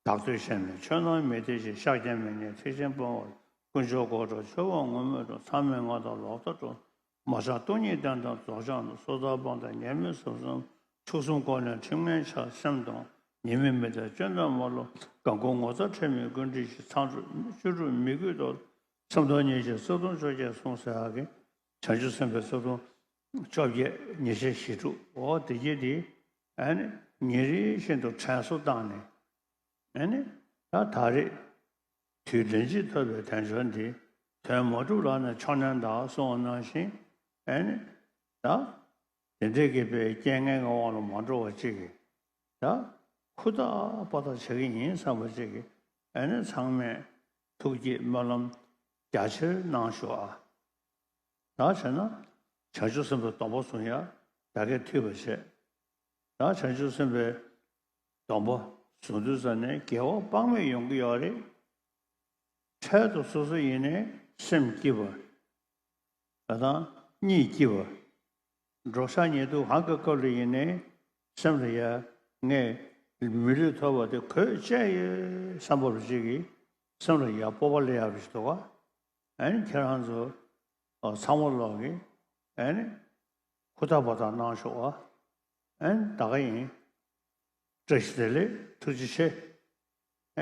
བདག་བསྟོད་བྱས་ནས། ཆོས་རྣམས་མི་བདེ་ཞིང་། ཤཱཀྱ་མི་སྙན། ཐེག་ཆེན་སྤོང་བ། དཀོན་མཆོག་གོ་འཕང་། ཆོས་འཁོར་ངུར་སྨྲིག་དང་། མཚམས་མེད་ངག་དང་ལོག་ལྟ་སྤོང་། མ་ཆགས་སྟོང་ཉིད་བསྟན་དང་རྫོགས་བྱང་དང་། སོ་ཐར་སྤངས་དང་ཉེས་དམིགས་ཟབ་གསུམ། ཕྱོགས་གསུམ་འཁོར་ནས་ཕྲིན་ལས་བྱ། སེམས་དང་ཉེས་དམིགས་མི་ལྡན། སྤྱོད་དང་མ་ལོག། དགའ་མགུ་ངོ་ཚ་ཁྲེལ་མེད་ཀུན་བྲལ་ཞིང་། མཚམས་སྤྲོ་བཅུ་དྲུག་མི་གུས་བདག། སེམས་སྟོང་ཉིད་ཀྱི་གསོལ་སྡོམ་བཅོ་བརྒྱད་བཟུང་ཟེར་ཡག་གི་བྱང་ཆུབ་སེམས་དཔའི་གསོལ་སྡོམ་བཅོ་བརྒྱད། ཉེས་བྱས་ཞེ་དྲུག་ཨོ་དེ་གྱད་དེ་ཨ་ནི་ཉིན་རེ་བཞིན་དུ་དྲན་གསོ་བཏང་ནས། ཨ་ནི་ད་ད་རེས་དུས་ལན་གཅིག་ཐོབ་པའི་དལ་འབྱོར་འདི། དོན་མ་གྲུབ་ལགས་ན་ཕྱག་ནས་འདའ་གསུངས་པ་ནང་བཞིན། ཨ་ནི་ད་དེ་འདྲའི་གི་པའི་རྐྱེན་ངན་གྱི་དབང་ལ་མ་འགྲོ་བ་ཅིག་གིས་ད་ཧུར་ཐག་པ་ཐག་བྱེད་ཀྱི་ཡིན་བསམ་པ་ཅིག་གིས། ཨ་ནི་ཚང་མས་ཐུགས་བསྐྱེད་སྨོན་ལམ་རྒྱ་ཆེར་གནང་ཤོག་ཨ། ད་བྱས་ན་བྱང་ཆུབ་སེམས་དཔའི་སྡོམ་པ་བཟུང་ཡ་ད་གས་འཐུས་པ་བྱས། ད་བྱང་ཆུབ་སེམས་དཔའི་སྡོམ་པ་བཟུང་དུས་ཙ་ནས་དགེ་བ་དཔག་མེད་ཡོང་གི་ཡོད་རེད། འཕྲལ་དུ་སོ་སོ་ཡིན་ནའི་སེམས་སྐྱིད་པ། ད་དང་གཉིད་སྐྱིད་པ། འགྲོ་འཆག་ཉལ་འདུག་གང་གི་སྐབས་ལ་ཡིན་ནའི་སེམས་ལ་ཡ་ངས་མི་ལུས་ཐོབ་པ་དེ་གོས་ཅན་ཡོད་བསམ་པ་རུ་ཅིག་གིས་སེམས་ལ་ཡ་སྤོབས་པ་སླེབས་ཡག་རུ་ཞིག་འདུག་ག་ཨ་ནི་ཁྱེད་རང་ཚོ་ཨ་ཚང་མ་ལོག་གིས་ཨ་ནི་ཧུར་ཐག་པ་དང་གནང་ཤོག་ཨ། ཨ་ནི་ད་ག་ཡིན། བཀྲ་ཤིས་བདེ་ལེགས། ཐུགས་རྗེ་ཆེ།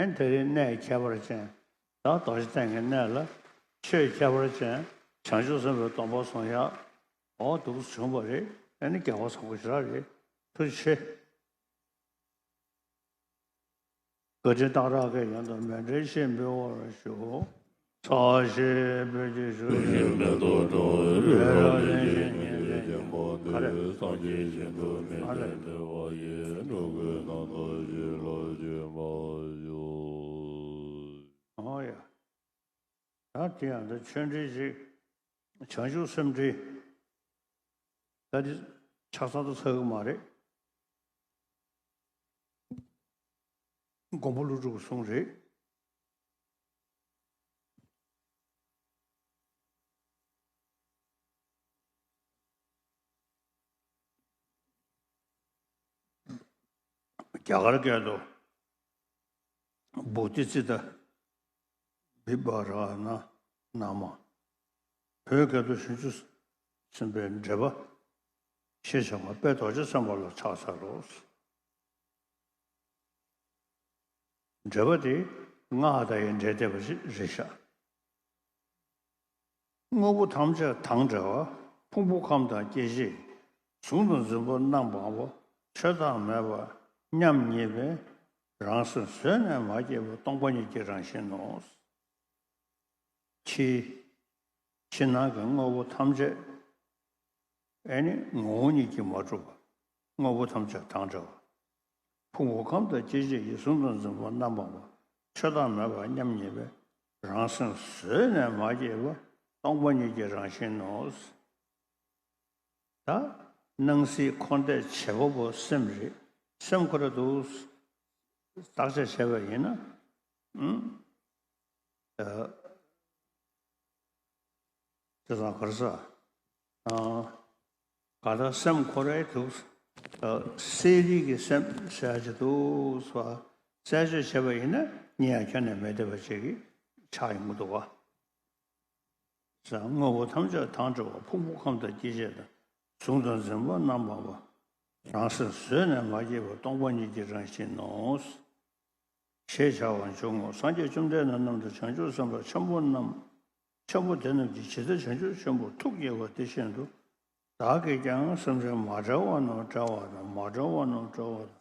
ཨེ་དེ་རིང་གནས་ཁྱད་པར་ཅན། ད་རྡོ་རྗེ་གདན་གྱི་གནས་ལ་ཆོས་ཁྱད་པར་ཅན་བྱང་ཆུབ་སེམས་དཔའི་སྡོམ་པ་བཟུང་ཡག་འོ་འདུག་བྱུང་བ་རེད། ཨེ་ནི་དགེ་བ་བཟང་པོ་ཞེ་དྲག་རེད། ཐུགས་རྗེ་ཆེ། བཀའ་དྲིན་གཏང་རག་གི་ཡོན་དུ་མཎྜལ་ཞིག་འབུལ་བར་ཞུ། ཚོགས་ཞིང་བོད་ཀྱི་བཞུགས་ཤིང་མེ་ཏོག་སྒྲོན་འོད་རབ་བརྗིད་ཅིང་ཉི་ཟེར་ལྡན་ཁོག་ཏུ་སངས་རྒྱས་ཞིང་དུ་མི་ལྡན་འདུལ་བ་ཡི་འགྲོ་ཀུན་སྣང་མཐའ་ཞི་ལ་སྤྱོད་པར་ཤོག་ཨོ་ཡ། ད་དེ་ཡང་ད་ཆོས་འབྲེལ་ཞིག་བྱང་ཆུབ་སེམས་འགྲེལ། ད་དེ་ཆ་ཚང་དུ་ཚར་གི་མ་རེད། མགོན་པོ་ཀླུ་སྒྲུབ་གསུང་རེད། རྒྱ་གར་སྐད་དུ་བོ་དྷི་ཙིཏྟ་བི་བྷ་ར་ཎ་ན་མ། བོད་སྐད་དུ་བྱང་ཆུབ་སེམས་དཔའི་འགྲེལ་པ། ཞེས་བྱ་བ་དཔལ་རྡོ་རྗེ་སེམས་དཔའ་ལ་ཕྱག་འཚལ་ལོ། འགྲེལ་པ་དེ་སྔགས་དང་ཡང་འབྲེལ་བསྡད་པ་ཞིག་རེད་ཤག་དངོས་པོ་ཐམས་ཅད་དང་བྲལ་བ། ཕུང་པོ་ཁམས་དང་སྐྱེ་མཆེད། གཟུང་དང་འཛིན་པ་རྣམ་སྤངས་པ། ཆོས་བདག་མེད་པ་མཉམ་ཉིད་པའི་རང་སེམས་བཟོད་ནས་མ་སྐྱེས་པ་སྟོང་པ་ཉིད་ཀྱི་རང་བཞིན་ནོ། ཕྱི། ཕྱི་ནང་གི་དངོས་པོ་ཐམས་ཅད་ཨེ་ནི་ངོ་བོ་ཉིད་ཀྱིས་མ་གྲུབ་པ། དངོས་པོ་ཐམས་ཅད་དང་བྲལ་བ། ཕུང་པོ་ཁམས་དང་སྐྱེ་མཆེད་ཀྱི་གཟུང་དང་འཛིན་པ་རྣམ་སྤངས་པ། ཆོས་བདག་མེད་པ་མཉམ་ཉིད་པའི་རང་སེམས་བཟོད་ནས་མ་སྐྱེས་པ་སྟོང་པ་ཉིད་ཀྱི་རང་བཞིན་ནོ། ད་སྣང་སྲིད་འཁོར་འདས་བྱེད་པ་པོ་སེམས་རེད། སེམས་ཁོ་ར་འདུག་བརྟག་དཔྱད་བྱས་པ་ཡིན་ན། ཨུམ། ཨ། དེ་ཙང་ག་རེ་ཟེར། ཨ། ག་ད་སེམས་ཁོ་རའི་དུ། ཨ། གསལ་རིག་གི་སེམས་ཟེར་ཡ་ཅིག་འདུག་ཟེར་བ། རྩད་གཅོད་བྱས་པ་ཡིན་ན་རྙེད་ཡ་ཁྱོན་ནས་མེད་བསྡད་པ་ཅིག་གི་ཆགས་ཡོང་གི་འདུག་བ། ཟེར། དངོས་པོ་ཐམས་ཅད་དང་བྲལ་བ། ཕུང་པོ་ཁམས་དང་སྐྱེ་མཆེད་དང་། གཟུང་དང་འཛིན་པ་རྣམ་སྤངས་པ། རང་སེམས་བཟོད་ནས་མ་སྐྱེས་པ་སྟོང་པ་ཉིད་ཀྱི་རང་བཞིན་ནོ། ཞེས་བྱ་བ་འབྱུང་ངོ་། སངས་རྒྱས་བཅོམ་ལྡན་འདས་རྣམས་ཀྱིས་བྱང་ཆུབ་སེམས་དཔའ་ཆེན་པོ་རྣམས། ཆེན་པོ་དེ་རྣམས་ཀྱིས་ཇི་ལྟར་བྱང་ཆུབ་ཆེན་པོར་ཐུགས་བསྐྱེད་པ་དེ་བཞིན་དུ། བདག་གིས་ཀྱང་སེམས་ཅན་མ་བྲལ་བ་རྣམས་བྲལ་བ་དང་། མ་གྲོལ་བ་རྣམས་གྲོལ་བ་དང་།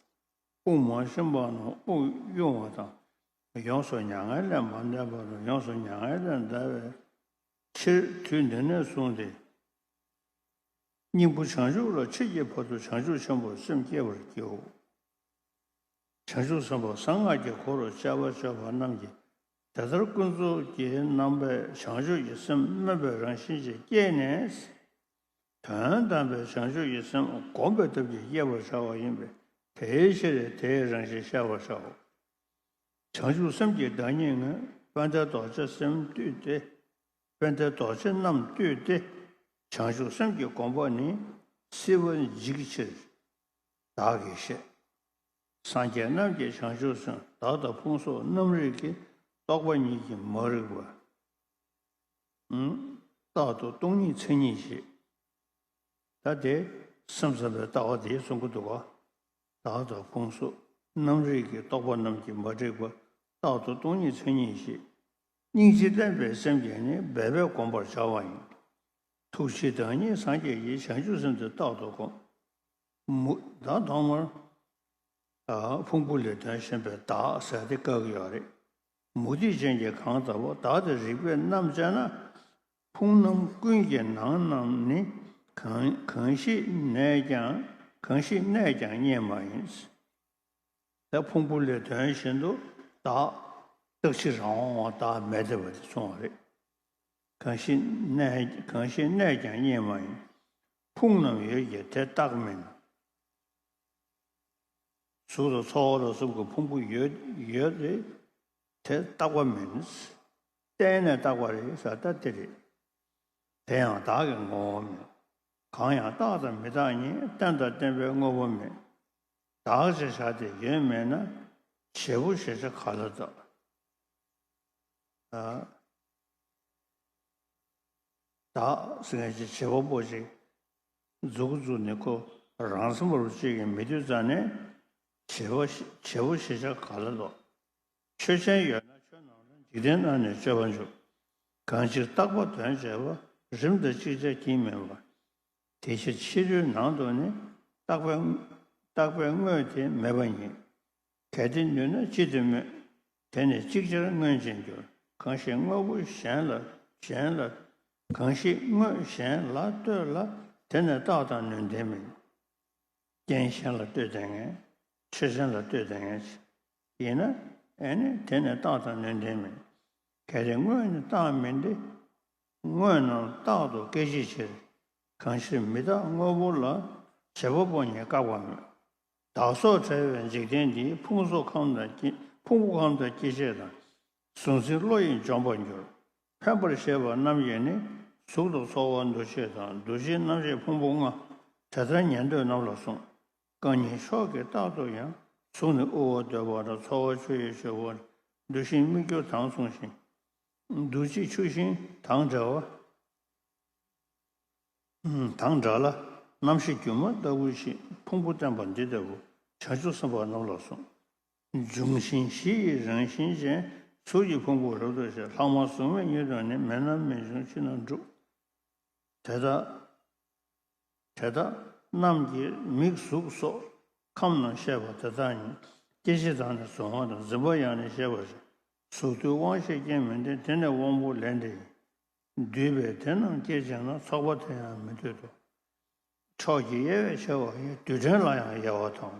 དབུགས་མ་ཕྱིན་པ་རྣམས་དབུགས་དབྱུང་བ་དང་། ཡོངས་སུ་མྱ་ངན་ལས་མ་འདས་པ་རྣམས་ཡོངས་སུ་མྱ་ངན་ལས་འདའ་བའི་ཕྱིར་དུས་འདི་ནས་བཟུང་སྟེ། སྙིང་པོ་བྱང་ཆུབ་ལ་མཆིས་ཀྱི་བར་དུ་བྱང་ཆུབ་ཆེན་པོར་སེམས་བསྐྱེད་པར་བགྱིའོ། བྱང་ཆུབ་སེམས་དཔའ་གསང་སྔགས་ཀྱི་འཁོར་ལོ་བཅའ་བ་བཅའ་བ་རྣམས་ཀྱིས་དེ་ལྟར་ཀུན་རྫོབ་ཀྱི་རྣམ་པའི་བྱང་ཆུབ་ཀྱི་སེམས་སྨོན་པའི་རང་བཞིན་གྱིས་བསྐྱེད་ནས། དོན་དམ་པའི་བྱང་ཆུབ་ཀྱི་སེམས་བསྒོམ་པའི་ཐབས་ཀྱིས་བསྐྱེད་པར་བྱ་བ་ཡིན་པས། དེའི་ཕྱིར་དེའི་རང་བཞིན་བཤད་པར་བྱའོ། བྱང་ཆུབ་སེམས་ཀྱི་བདག་ཉིད་ངོས། དཔལ་ལྡན་རྡོ་རྗེ་སེམས་བཏུད་དེ། དཔལ་ལྡན་རྡོ་རྗེ་རྣམས་བཏུད་དེ། བྱང་ཆུབ་སེམས་ཀྱི་དགོངས་པ་ནི། སྲིད་པ་འཇིག་ཕྱིར་བདག་གིས་བཤད། སངས་རྒྱས་རྣམས་ཀྱིས་བྱང་ཆུབ་སེམས། བདག་དང་ཕུང་སོགས་རྣམ་རིག་གི། རྟོག་པ་ཉིད་ཀྱིས་མ་རིག་པ། ཨུམ། རྟག་ཏུ་སྟོང་ཉིད་མཚན་ཉིད་བཞི། ད་དེ་སེམས་ཙམ་པའི་ལྟ་བ་དེ་གསུང་གི་འདུག་ག་བདག་དང་ཕུང་སོགས་རྣམ་རིག་གི། རྟོག་པ་རྣམས་ཀྱིས་མ་རིག་པ། རྟག་ཏུ་སྟོང་ཉིད་མཚན་ཉིད་བཞི། སྙིང་རྗེ་བརྟན་པའི་སེམས་ཀྱིས་ནི། འབད་པས་བསྒོམ་པར་བྱ་བ་ཡིན། ཐུགས་རྗེའི་བདག་ཉིད་སངས་རྒྱས་ཀྱིས། བྱང་ཆུབ་སེམས་འདི་རྟག་ཏུ་བསྒོམ། མུ། ད་ཐོག་མར། ཨ། ཕུང་པོ་ལས་དོན་གཞན་པའི་བདག་ཟེར་དེ་བཀག་གི་ཡོད་རེད། མུ་སྟེགས་ཅན་གྱིས་གང་ལྟ་བུ། བདག་དེ་རིག་པས་རྣམ་དཔྱད་ན། ཕུང་རྣམ་ཀུན་གྱི་ནང་རྣམས་ནི། གང་། གང་ཞིག་གནས་ཀྱང་། གང་ཞིག་གནས་ཀྱང་རྙེད་མ་ཡིན། ད་ཕུང་པོ་ལས་དོན་བཞིན་དུ་བདག། རྟག་གཅིག་རང་དབང་བ་བདག་མེད་བསྡད་པ་དེ་མཚུངས་པ་རེད། གང་ཞིག་གནས། གང་ཞིག་གནས་ཀྱང་རྙེད་མ་ཡིན། ཕུང་རྣམས་ཡོད་ཀྱང་དེ་རྟག་མིན། གཟུགས་དང་ཚོར་བ་དང་གསུམ་གྱི་ཕུང་པོ་ཡོད། ཡོད་དེ། དེ་རྟག་པ་མིན། བརྟེན་ནས་བཏགས་པ་རེད་ཟེར་ད་དེ་རེད། དེ་ཡང་བདག་གི་ངོ་བོ་མེད། གང་ཡང་རྟག་དང་མི་རྟག་ཉིད། རྟེན་དང་བརྟེན་པའི་དངོས་པོ་མེད། བདག་ཅེས་བྱ་སྟེ་ཡོད་མེད་ན། བྱེད་པོ་ཞེས་བྱ་ག་ལ་བཏགས། བདག་ཟེར་མཁན་ཅིག་བྱེད་པ་པོ་ཅིག་འཛུགས་འཛུགས་ནས་ཁོ་རང་སེམས་པ་རུ་གཅིག་གིས་མི་འདོད་རྩ་ནས་བྱེད་པ་བྱེད་པོ་ཞེས་བྱ་ག་ལ་བཏགས། ཆོས་ཅན་ཡོད་ན་ཆོས་རྣམས་ལ་འཇིག་རྟེན་རྣམས་ནས་སྤྱོད་པ་འཇུག། གང་ཕྱིར་རྟག་པ་དོན་བྱེད་པ། རིམ་དང་ཅིག་ཅར་གྱིས་མིན་པ། དེ་ཕྱིར་ཕྱི་རོལ་ནང་དུ་ནི། རྟག་པའི་རྟག་པའི་དངོས་དེ་མེད་པ་ཉིད། གལ་ཏེ་ནུས་ན་ཅི་སྟེ་སྨོས། དེ་ནི་ཅིག་ཅར་མངོན་ཅིང་འགྱུར། གང་ཞིག་དངོས་པོ་གཞན་ལ་གཞན་ལ། གང་ཞིག་དངོས་གཞན་ལ་ལྟོས་ལ། དེ་ནི་རྟག་དང་ནུས་ལྡན་མིན། རྐྱེན་གཞན་ལ་ལྟོས་བསྡད་མཁན། ཆོས་ཅན་ལ་ལྟོས་བསྡད་མཁན་ཞིག་ཡིན་ན། ཨེ་ནི་དེ་ནི་རྟག་དང་ནུས་ལྡན་མིན། གལ་ཏེ་དངོས་ནི་རྟག་མིན་ཏེ། དངོས་རྣམས་རྟག་ཏུ་སྐད་ཅིག་ཕྱིར། གང་ཕྱིར་མི་རྟག་དངོས་པོ་ལ། བྱེད་པ་པོ་ཉིད་བཀག་པ་མེད། བདག་སོགས་བྲལ་བའི་འཇིག་རྟེན་འདིའི། ཕུང་གཟུགས་ཁམས་དང་སྐྱེ་ཕུང་པོ་ཁམས་དང་སྐྱེ་མཆེད་དང་། གཟུང་འཛིན་བློ་ཡིས་འཇོམས་པར་འགྱུར། ཕན་པར་ཤེས་པ་རྣམས་ཀྱིས་ནི། གཟུགས་དང་ཚོར་བ་འདུ་ཤེས་དང་། འདུ་བྱེད་རྣམ་ཤེས་ཕུང་པོ་ལྔ། དེ་ལྟར་ཉན་ཐོས་རྣམས་ལ་གསུངས། རྐང་གཉིས་མཆོག་གི་རྟག་ཏུ་ཡང་། གཟུགས་ནི་དབུལ་བ་འདོད་པ་དང་། ཚོར་བ་ཆུ་ཡིས་བྱུག་པ་དང་། འདུ་ཤེས་སྨིག་རྒྱུ་དང་མཚུངས་ཤིང་། འདུ་བྱེད་ཆུ་ཤིང་དང་འདྲ་བ། དང་འདྲ་ལ། རྣམ་ཤེས་སྒྱུ་མ་ལྟ་བུ་ཞིག་ཕུང་པོ་བརྟེན་པ་འདི་ལྟ་བུ་བྱང་ཆུབ་སེམས་དཔའ་རྣམས་ལ་གསུངས། འབྱུང་ཞིང་གཞི་ཡི་རང་བཞིན་ཅན། གཟུགས་ཀྱི་ཕུང་པོ་རབ་ཏུ་ཕྱེ། ལྷག་མ་གཟུགས་མེད་ཉིད་དུ་ནི། མེད་ན་མི་འབྱུང་ཕྱིར་ན་འགྲུབ། དེ་དག་དེ་དག་རྣམས་ཀྱི་མིག་གཟུགས་སོགས་ཁམས་རྣམས་ཤེས་པ་དེ་དག་ཉིད་སྐྱེ་མཆེད་དང་ནི་གཟུང་བ་དང་། འཛིན་པ་ཡང་ནི་ཤེས་པ་ཞིག་གཟུགས་དུས་དབང་ཤེས་རྐྱེན་མིན་ཏེ། དེ་ནི་དབང་པོ་ལས་འབྲས་ཡིན། འདུས་པས་དེ་རྣམས་སྐྱེད་བྱས་ན། ཚོགས་པ་དེ་ཡང་མི་འདོད་དོ། ཕྱོགས་ཀྱི་དབྱེ་བས་ཕྱེ་བ་ཡི། རྡུལ་ཕྲན་ལ་ཡང་དབྱེ་བ་དང་།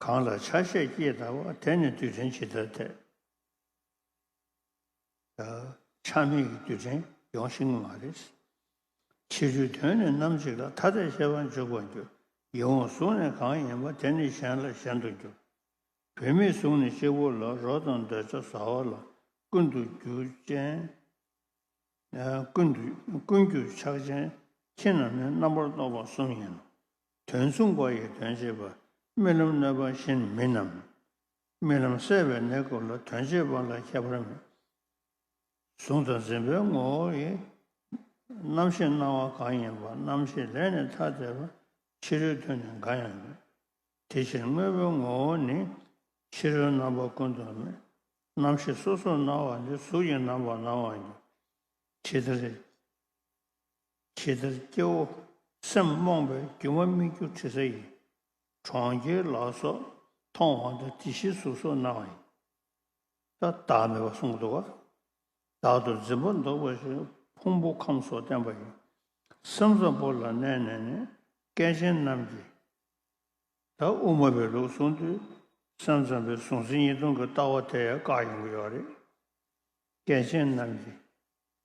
གང་ལ་ཆ་ཤས་ཀྱིས་དག་པ། དེ་ནི་རྡུལ་ཕྲན་ཇི་ལྟར་འཐད། ཆ་མེད་ཀྱི་རྡུལ་ཕྲན་ཡོང་ཤེས་ཀྱི་མ་རེད། ཕྱི་རོལ་དོན་ནི་ནམ་ཞིག་ལ། ཐ་དད་ཤེས་པ་འཇུག་པར་འགྱུར། ཡིད་འོང་གཟུགས་ནི་གང་ཡིན་པ། དེ་ནི་གཞན་ལས་གཞན་དུ་འགྱུར། བུད་མེད་གཟུགས་ནི་གཅིག་པུ་ལ། རོ་དང་འདོད་ཆགས་ཟ་བ་ལ། ཀུན་ཏུ་རྒྱུ་ཅན། ཀུན་ཏུ་ཀུན་རྒྱུ་ཆགས་ཅན། ཁྱེད་རྣམས་ནི་རྣམ་པར་རྟོག་པ་གསུམ་ཡིན་ནོ། དོན་མཚུངས་པ་ཡི་དོན་བྱེད་པ། རྨི་ལམ་གནོད་པ་གཞན་མིན་ནམ། རྨི་ལམ་སད་པའི་གནས་སྐབས་ལ། དོན་བྱེད་པ་ལ་ཁྱད་པར་མེད། གཟུང་དང་འཛིན་པའི་ངོ་བོ་ཡི། རྣམ་ཤེས་སྣང་བ་གང་ཡིན་པ། རྣམ་ཤེས་ལས་ནི་ཐ་དད་པ། ཕྱི་རོལ་དུ་ནི་འགའ་ཡང་མེད། དེ་ཕྱིར་དངོས་པོའི་ངོ་བོ་ནི། ཕྱི་རོལ་རྣམ་པ་ཀུན་ཏུ་མེད། རྣམ་ཤེས་སོ་སོར་སྣང་བ་འདི། གཟུགས་ཀྱི་རྣམ་པར་སྣང་བ་ཉིད། ཇི་ལྟར་ཇི་ལྟར་སྐྱེ་བོ་སེམས་རྨོངས་པས། སྒྱུ་མ་སྨིག་རྒྱུ་དྲི་ཟ་ཡི། གྲོང་ཁྱེར་ལ་སོགས་མཐོང་བ་དང་། དེ་བཞིན་གཟུགས་སོགས་སྣང་བ་ཡིན། ད་བདག་མེད་པ་གསུངས་འདུག་ག་བདག་ཏུ་འཛིན་པ་འདོགས་པ་ཞིག་ཕུང་པོ་ཁམས་སོགས་བརྟེན་པ་ཡིན། སེམས་ཙམ་པོ་ལ་གནས་ནས་ནི། སྐལ་ཆེན་རྣམས་ཀྱིས། ད་དབུ་མ་པའི་ལུགས་གསུངས་དུས། སེམས་ཙམ་པའི་གཟུང་འཛིན་གཉིས་སྟོང་གི་ལྟ་བ་དེ་ཡང་བཀག་ཡོང་གི་ཡོད་རེད། སྐལ་ཆེན་རྣམས་ཀྱིས།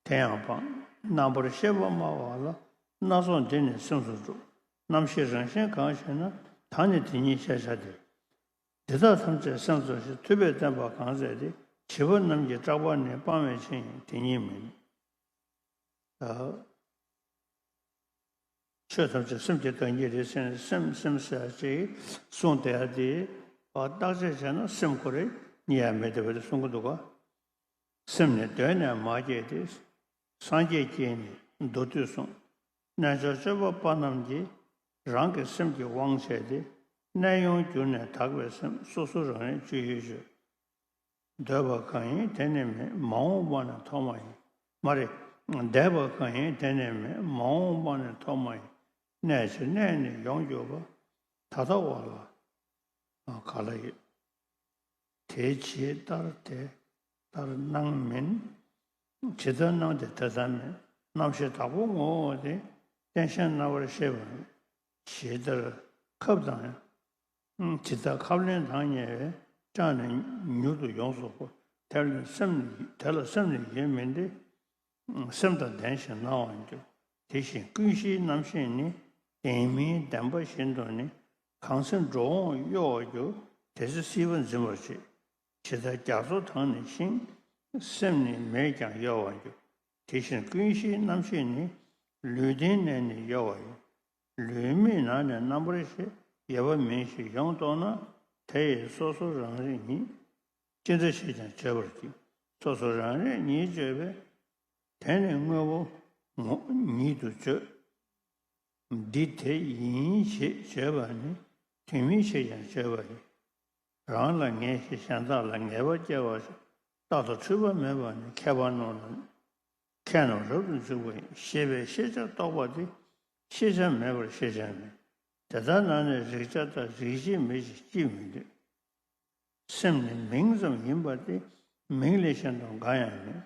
དེ་ཡང་སྤང་། རྣམ་པར་ཤེས་པ་སྨྲ་བ་ལ། སྣ་ཚོགས་འདི་ནི་སེམས་སུ་འགྲོ། རྣམ་ཤེས་རང་བཞིན་གང་ཞེ་ན། ད་ནི་དེ་ཉིད་ཤེས་བྱ་སྟེ། འདི་དག་ཐམས་ཅད་སེམས་ཙམ་ཞིག་ཐུབ་པས་བསྟན་པ་གང་མཛད་དེ། བྱིས་པ་རྣམས་ཀྱིས་སྐྲག་པ་ནི། སྤང་བས་ཆེ་ཡིན་དེ་ཉིད་མིན། ད་ཆོས་ཐམས་ཅད་སེམས་ཀྱི་བདག་ཉིད་རེད་ཟེར་ནས། སེམས་སེམས་ཟེར་ཡ་ཅིག་གསུངས་བསྡད་ཡ་དེ་བརྟག་དཔྱད་བྱས་ན། སེམས་ཁོ་རང་རྙེད་ཡ་མེད་བསྡད་པ་དེ་གསུང་གི་འདུག་ག་སེམས་ནི་གདོད་ནས་མ་སྐྱེས་ཏེ། སངས་རྒྱས་ཀྱིས་ནི་མདོ་སྡུད་གསུངས། རྣལ་འབྱོར་སྤྱོད་པ་པ་རྣམས་ཀྱིས། རང་གི་སེམས་ཀྱི་དབང་བྱས་ཏེ། གནས་དབྱུང་གྱུར་ནས་དག་པའི་སེམས། སོ་སོ་རང་རིག་སྤྱོད་ཡུལ་བརྗོད། འདོད་པ་གང་ཡིན་དེ་ནི་མེད། མ་འོངས་པ་ནི་ཐོག་མ་ཡིན། མ་རེད། འདོད་པ་གང་ཡིན་དེ་ནི་མེད། མ་འོངས་པ་ནི་ཐོག་མ་ཡིན། གནས་ཕྱིར་གནས་ནས་ཡོངས་གྱུར་པ། ད་ལྟ་བ་ལ་ག་ལ་ཡོད། དེ་ཇི་ལྟར་དེ་ལྟར་སྣང་མིན། ཇི་ལྟར་སྣང་དེ་དེ་ལྟར་མིན། རྣམ་ཤེས་བདག་པོ་ངོ་བོ་དེ། རྟེན་གཞན་སྣང་བར་ཤེས་པ་མིན། ཇི་ལྟར་ཁབ་དང་ཡང་། ཇི་ལྟར་ཁབ་ལེན་དང་ཉེ་བས། སྐྲངས་ནས་མྱུར་དུ་ཡོངས་སུ་བསྐོར། དེ་ལ་སེམས་ནི་དེ་ལ་སེམས་ནི་ཡོད་མིན་ཏེ། སེམས་དང་ལྡན་ཞིང་སྣང་བར་འགྱུར། དེ་བཞིན་ཀུན་གཞིའི་རྣམ་ཤེས་ནི། ལྡན་མིན་ལྡན་པ་བཞིན་དུ་ནི། གང་ཚེ་འགྲོ་འོང་གཡོ་བར་འགྱུར། དེ་ཚེ་སྲིད་པ་འཛིན་པར་བྱེད། ཇི་ལྟར་རྒྱ་མཚོ་དང་ནི་ཤིང་། སེམས་ནི་མེད་ཀྱང་གཡོ་བར་འགྱུར། དེ་བཞིན་ཀུན་གཞིའི་རྣམ་ཤེས་ནི། ལུས་རྟེན་ནས་ནི་གཡོ་བ་ཡིན། ལུས་མེད་ནང་ནས་རྣམ་པར་ཤེས། ཡོད་པ་མིན་ཞེས་ཡོངས་རྟོགས་ན། དེ་ཡིས་སོ་སོ་རང་རིག་ཉིད། ཅི་འདྲ་ཞིག་ཀྱང་བརྗོད་པར་བགྱི། སོ་སོ་རང་རིག་ཉིད་བརྗོད་པས། དེ་ནི་དངོས་པོ་ངོ་ཉིད་དུ་བརྗོད། འདི་དེ་ཡིན་ཞེས་བརྗོད་པ་ནི་དུས་མིན་ཞེས་ཀྱང་བརྗོད་པ་ཡིན། རང་ལ་ངེས་ཤིང་གཞན་དག་ལ་ངེས་པ་སྐྱེ་བ་ཞིག། རྟག་ཏུ་འཁྲུལ་པ་མེད་པ་ནི་མཁས་པ་རྣམས་ལ་མཁས་རྣམས་རབ་ཏུ་འཇུག་པ་ཡིན། ཞེས་པའི་ཤེས་བྱ་རྟོགས་པ་དེ་ཤེས་བྱ་མེད་པར་ཤེས་བྱ་མིན། དེ་ལྟར་ན་ནི་རིག་བྱ་དང་རིག་བྱེད་མིན་ཞེས་ཅིས་མི་འདོད། སེམས་ནི་མིང་ཙམ་ཡིན་པ་སྟེ་མིང་ལས་གཞན་དུ་འགའ་ཡང་མེད།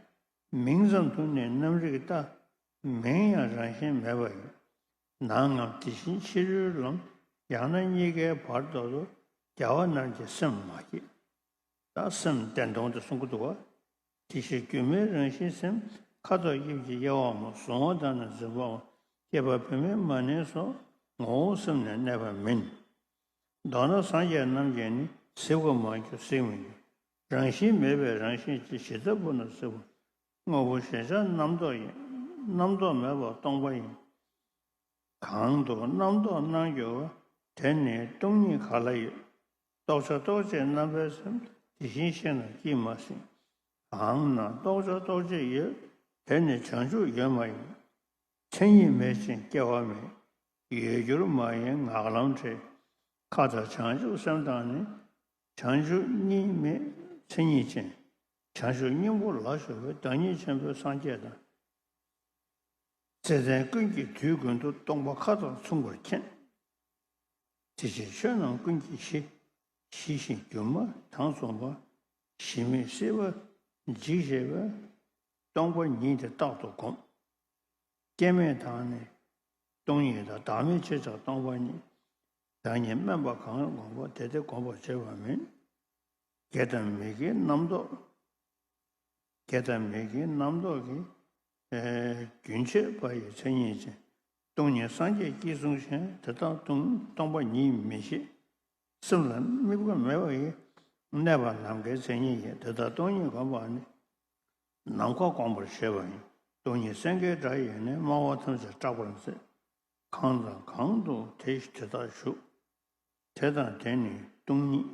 མིང་ཙམ་དུ་ནི་རྣམ་རིག་ལྟ། མིང་ཡང་རང་བཞིན་མེད་པ་ཡིན། ནང་ངམ་དེ་བཞིན་ཕྱི་རོལ་ལམ། ཡང་ན་གཉིས་ཀའི་བར་དོ་ལ། རྒྱལ་བ་རྣམས་ཀྱིས་སེམས་མ་བསྐྱེད། ད་སེམས་བདེན་སྟོང་དེ་གསུང་གི་འདུག་བ། དེ་ཕྱིར་སྒྱུ་མའི་རང་བཞིན་སེམས། ཁ་དོག་དབྱིབས་ཀྱི་དབྱེ་བའམ། གཟུང་བ་དང་ནི་འཛིན་པའམ། སྐྱེས་པ་བུད་མེད་མ་ནིང་སོགས། ངོ་བོ་སེམས་ནི་གནས་པ་མིན། མདོར་ན་སངས་རྒྱས་རྣམས་ཀྱིས་ནི། གཟིགས་པ་མ་གྱུར་གཟིགས་མི་ནུས། རང་བཞིན་མེད་པའི་རང་བཞིན་གྱིས། ཇི་ལྟ་བུ་ན་གཟིགས་པ། དངོས་པོ་གཞལ་བྱ་རྣམ་རྟོག་ཡིན། རྣམ་རྟོག་མེད་པ་སྟོང་པ་ཡིན། གང་དུ་རྣམ་རྟོག་སྣང་གྱུར་པ། དེར་ནི་སྟོང་ཉིད་ག་ལ་ཡོད། རྟོག་བྱ་རྟོག་བྱེད་རྣམ་པའི་སེམས། དེ་བཞིན་གཤེགས་རྣམས་ཀྱིས་མ་ཟིན། གང་ན་རྟོག་བྱ་རྟོག་བྱེད་ཡོད། དེར་ནི་བྱང་ཆུབ་ཡོད་མ་ཡིན། མཚན་ཉིད་མེད་ཅིང་སྐྱེ་བ་མེད། ཡོད་འགྱུར་མ་ཡིན་ངག་ལམ་བྲལ། མཁའ་ལྟར་བྱང་ཆུབ་སེམས་དང་ནི། བྱང་ཆུབ་གཉིས་མེད་མཚན་ཉིད་ཅན། བྱང་ཆུབ་སྙིང་པོ་ལ་ཞུགས་པའི། བདག་ཉིད་ཆེན་པོའི་སངས་རྒྱས་དང་། བརྩེ་ལྡན་ཀུན་གྱིས་དུས་ཀུན་ཏུ། སྟོང་པ་མཁའ་དང་མཚུངས་པར་མཁྱེན། དེ་ཕྱིར་ཆོས་རྣམས་ཀུན་གྱི་གཞི། ཞི་ཞིང་སྒྱུ་མ་དྭངས་བཙུན་པ། ཞི་མི་སྲིད་པ་འཇིགས་བྱེད་པ། སྟོང་པ་ཉིད་དེ་རྟག་ཏུ་བསྒོམ། སྐྱེ་མེད་དང་ནི་སྟོང་ཉིད་དང་། བདག་མེད་ཆོས་ཀྱང་སྟོང་པ་ཉིད། བདག་ཉིད་དམན་པ་གང་བསྒོམ་པ། དེ་དེ་བསྒོམ་པར་བྱེད་པ་མིན། དགེ་དང་མི་དགེའི་རྣམ་རྟོག་དགེ་དང་མི་དགེའི་རྣམ་རྟོག་གིས། ཨེ། རྒྱུན་ཆད་པ་ཡི་མཚན་ཉིད་ཅན། སྟོང་ཉིད་སངས་རྒྱས་ཀྱིས་གསུངས་ཤིང་། དེ་དག་སྟོང་སྟོང་པ་ཉིད་མི་ཤེས། སེམས་ལ་དམིགས་པ་མེད་པ་ཡིས། གནས་པ་ནམ་མཁའི་མཚན་ཉིད་ཡིན། དེ་ལྟར་སྟོང་ཉིད་བསྒོམ་པ་ནི། ནམ་མཁའ་བསྒོམ་པར་བྱེད་པ་ཡིན། སྟོང་ཉིད་སེང་གེའི་སྒྲ་ཡིས་ནི། སྨྲ་བ་ཐམས་ཅད་སྐྲག་པར་མཛད། གང་དང་གང་དུ་དེ་དེ་དག་བཞུགས། དེ་དང་དེ་ནི་སྟོང་ཉིད་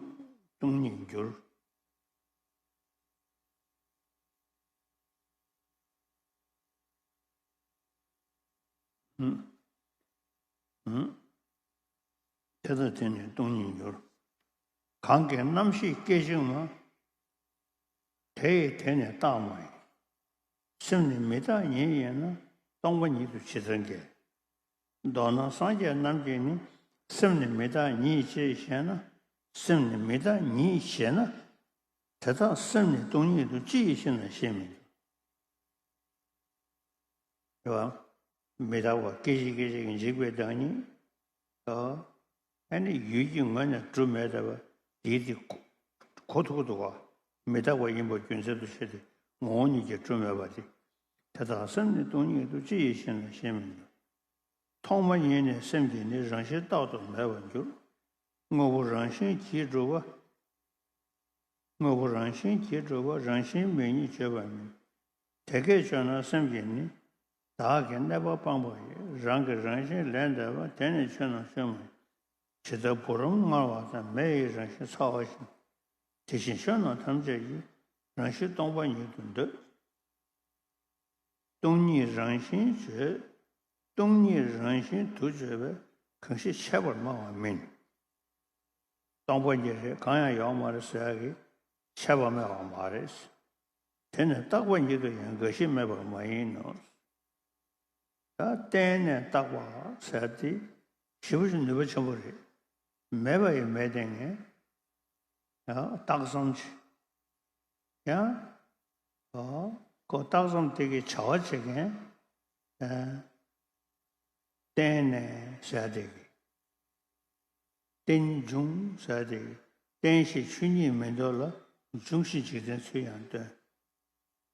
སྟོང་ཉིད་འགྱུར། ཧུམ། ཧུམ། དེ་དང་དེ་ནི་སྟོང་ཉིད་འགྱུར། གང་གི་རྣམ་ཤེས་སྐད་ཅིག་མ། དེ་ཡི་དེ་ནི་རྟག་མ་ཡིན། སེམས་ནི་མི་རྟག་ཉིད་ཡིན་ན། སྟོང་པ་ཉིད་དུ་ཇི་ལྟར་འགལ། མདོར་ན་སངས་རྒྱས་རྣམས་ཀྱིས་ནི། སེམས་ནི་མི་རྟག་ཉིད་ཅེས་བཤད་ན། སེམས་ནི་མི་རྟག་ཉིད་ཞེ་ན། དེ་དག་སེམས་ནི་སྟོང་ཉིད་དུ་ཅི་ཡིས་ཤེས་ན་ཞེས་མི་འདུག་རེད་བ། མི་རྟག་པ་སྐད་ཅིག་སྐད་ཅིག་འཇིག་པའི་བདག་ཉིད། ཨ་ནི་ཡུལ་གྱི་ངོས་ནས་གྲུབ་མེད་པ་དེ་དེ་གོ་གོ་ཐུབ་ཀྱི་འདུག་ག་མི་རྟག་པ་ཡིན་པ་རྒྱུ་མཚན་དུ་བྱས་ཏེ་ངོ་བོ་ཉིད་ཀྱིས་གྲུབ་མེད་པ་དེ། དེ་དག་སེམས་ནི་སྟོང་ཉིད་དུ་ཅི་ཡིས་ཤེས་ན་ཞེས་མི་འདུག་ཐོག་མ་ཉིད་ནས་སེམས་ཀྱི་ནི་རང་བཞིན་རྟག་ཏུ་མེད་པར་འགྱུར། དངོས་པོ་རང་བཞིན་གྱིས་གྲུབ་པ། དངོས་པོ་རང་བཞིན་གྱིས་གྲུབ་པ་རང་བཞིན་མེད་ཉིད་བརྗོད་པ་མིན། དེ་སྐད་བརྗོད་ན་སེམས་ཀྱིས་ནི། བདག་གི་གནས་པ་སྤངས་པ་ཡིས། རང་གི་རང་བཞིན་ལས་འདས་པ། དེ་ནི་ཆོས་རྣམས་ཆོས་མ་ཡིན། ཇི་ལྟར་བུ་རམ་མངར་བ་དང་། མེ་ཡི་རང་བཞིན་ཚ་བ་བཞིན། དེ་བཞིན་ཆོས་རྣམས་ཐམས་ཅད་ཀྱི། རང་བཞིན་སྟོང་པ་ཉིད་དུ་འདོད། སྟོང་ཉིད་རང་བཞིན་བརྗོད། སྟོང་ཉིད་རང་བཞིན་དུ་བརྗོད་པས་གང་ཞིག་ཆད་པར་སྨྲ་བ་མིན། སྟོང་པ་ཉིད་རེད། གང་ཡང་ཡོད་མ་རེད་ཟེར་ཡག་གི་ཆད་པ་སྨྲ་བ་མ་རེད། དེ་ནི་རྟག་པ་ཉིད་དུ་ཡང་འགའ་ཞིག་སྨྲས་པ་མ་ཡིན་ནོ། ད་གཏན་ནས་རྟག་པ་ཟེར་དེ་ཞེ་པོ་ཅིག་ནུས་པ་ཆེན་པོ་རེད། མེད་པ་ཡི་མེད་བསྟན་མཁན། ཡང་རྟགས་ཙམ་ཅིག་ཡང་། ཨོ། ཁོ་རྟགས་ཙམ་དེ་གི་བྱ་བ་བྱེད་མཁན། ཨ། བརྟེན་ནས་ཟེར་དེ་གི། རྟེན་འབྱུང་ཟེར་དེ་གི། རྟེན་ཞེས་ཆོས་ཉིད་མིན་འདོད་ལ། འབྱུང་ཞེས་འཇིག་རྟེན་ཚུལ་ཡང་སྟོན།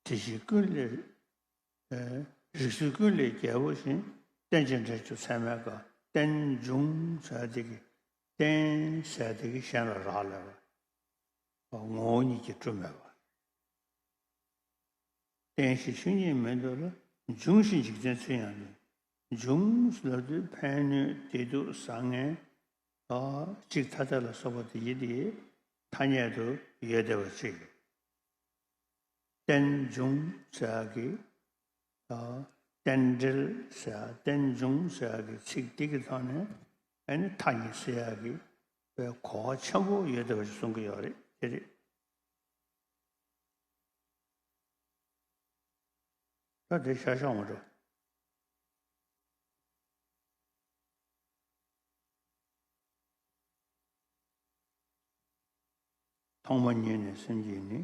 དེ་བཞིན་ཀུན་ལས། ཨ། རིགས་ཚུལ་ཀུན་ལས་རྒྱལ་པོ་བཞིན། རྟེན་ཅིང་འབྲེལ་གྱུར་ཚད་མེད་དཀའ། རྟེན་འབྱུང་ཟེར་དེ་གི། རྟེན་ཟེར་དེ་གི་གཞན་ལ་རག་ལས་པ། ངོ་བོ་ཉིད་ཀྱིས་གྲུབ་མེད་པ། བརྟན་ཞིང་ཆོས་ཉིད་མི་འདོར་ལ། འབྱུང་ཞིང་འཇིག་རྟེན་ཚུལ་ཡང་ནི། འབྱུང་ལབ་དུས་ཕན་གནོད་བདེ་སྡུག་བཟང་ངན་ཨ་གཅིག་ཐ་དད་ལ་སོགས་པ་དེ་ཡི་དེ་ཐ་སྙད་དུ་ཡོད་བསྡད་པ་ཅིག་རྟེན་འབྱུང་ཟེར་ཡག་གི་ཨ་རྟེན་འབྲེལ་ཟེར་ཡག་རྟེན་འབྱུང་ཟེར་ཡག་གི་ཚིག་འདི་གི་ཐོག་ནས་ཨ་ནི་ཐ་སྙད་ཟེར་ཡག་གི་གོ་བ་ཆེན་པོ་ཡོད་བསྡད་པ་ཞིག་གསུང་གི་ཡོད་རེད། དེ་རེད། ད་དེ་ཤ་ཤ་འོང་འགྲོ། ཐོག་མ་ཉིད་ནས་སེམས་ཀྱིས་ནི།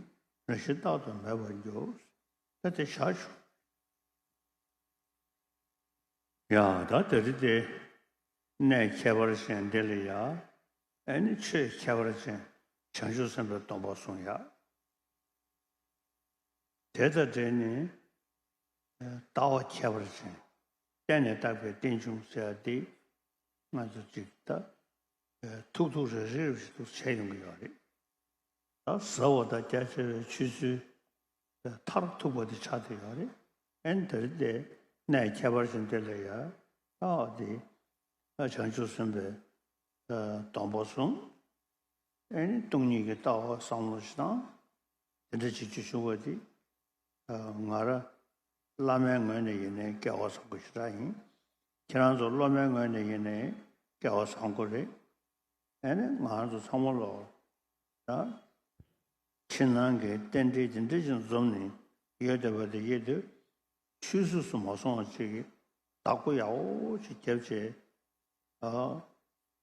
རེ་ཞིག་རྟག་ཏུ་མེད་པར་འགྱུར། ད་དེ་བཞག་ཆོག་ཡ་ད་དེ་རིང་དེ་གནས་ཁྱད་པར་ཅན་འདི་ལ་ཡ། ཨ་ནི་ཆོས་ཁྱད་པར་ཅན་བྱང་ཆུབ་སེམས་དཔའི་སྡོམ་པ་གསུངས་ཡ། དེ་དང་འབྲེལ་ནས་ལྟ་བ་ཁྱད་པར་ཅན། བརྟེན་ནས་བཏགས་པའི་རྟེན་འབྱུང་ཟེར་ཡ་འདི་ང་ཚོ་ཅིག་ད་ཐུག་ཐུག་རེ་རེ་རེ་ཞིག་ཏུ་བྱས་ཡོང་གི་ཡོད་རེད། ད་ཟབ་པ་དང་རྒྱ་ཆེ་བའི་ཆོས་ཚུལ་མཐར་ཐུག་པ་དེ་ཆགས་བསྡད་ཡོད་རེད། ཨན་དེར་དེ་གནས་ཁྱད་པར་ཅན་དེ་ལ་ཡ་ཨ་དེ་བྱང་ཆུབ་སེམས་དཔའི་སྡོམ་པ་གསུངས། ཨ་ནི་སྟོང་ཉིད་ཀྱི་ལྟ་བ་བསམ་བློ་ཞིག་དང་། དེ་འདྲ་བྱེད་རྒྱུ་ཞུ་བ་དེ། ང་རང་བླ་མའི་ངོས་ནས་ཡིན་ནའི་སྐལ་བ་བཟང་པོ་ཞེ་དྲག་ཡིན། ཁྱེད་རང་ཚོ་སློབ་མའི་ངོས་ནས་ཡིན་ནའི་སྐལ་བ་བཟང་པོ་རེད། ཨ་ནི་ང་རང་ཚོ་ཚང་མ་ལོག་ད་ཕྱི་ནང་གི་རྟེན་འབྲེལ་དེ་འདྲ་ཞིག་འཛོམས་ནས་ཡོད་བསྡད་པ་དེ་ཡིན་དུས། ཆུད་ཟོས་སུ་མ་སོང་བ་ཅིག་གིས་བདག་པོ་ཡག་པོ་ཅིག་བརྒྱབ་བྱས། ཨ།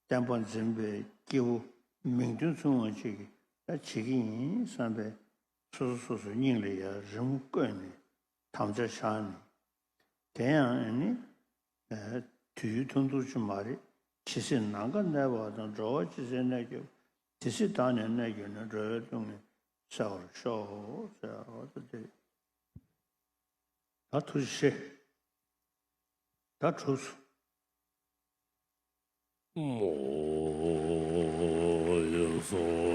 བསྟན་པ་འཛིན་པའི་སྐྱེས་བུ་མིང་དོན་མཚུངས་པ་ཅིག་ད་བྱེད་ཀྱི་ཡིན་བསམ་པའི་སོ་སོ་སོ་སོའི་སྙིང་ལ་ཡ་རི་མོ་བརྐོས་ནས་དམ་བཅའ་བཞག་ནས། དེ་ཡང་ཨ་ནི་དུས་ཡུན་ཐུང་ཐུང་ཅིག་མ་རེད། ཇི་སྲིད་ནམ་མཁའ་གནས་པ་དང་། འགྲོ་བ་ཇི་སྲིད་གནས་གྱུར། དེ་སྲིད་བདག་ནི་གནས་གྱུར་ནས། འགྲོ་བའི་ཀུན་ནས་བསལ་བར་ཤོག་ཟེར་བ་དེ་རེད། ད་ཐུགས་རྗེ་ཆེ། ད་གྲུབ་སོང་།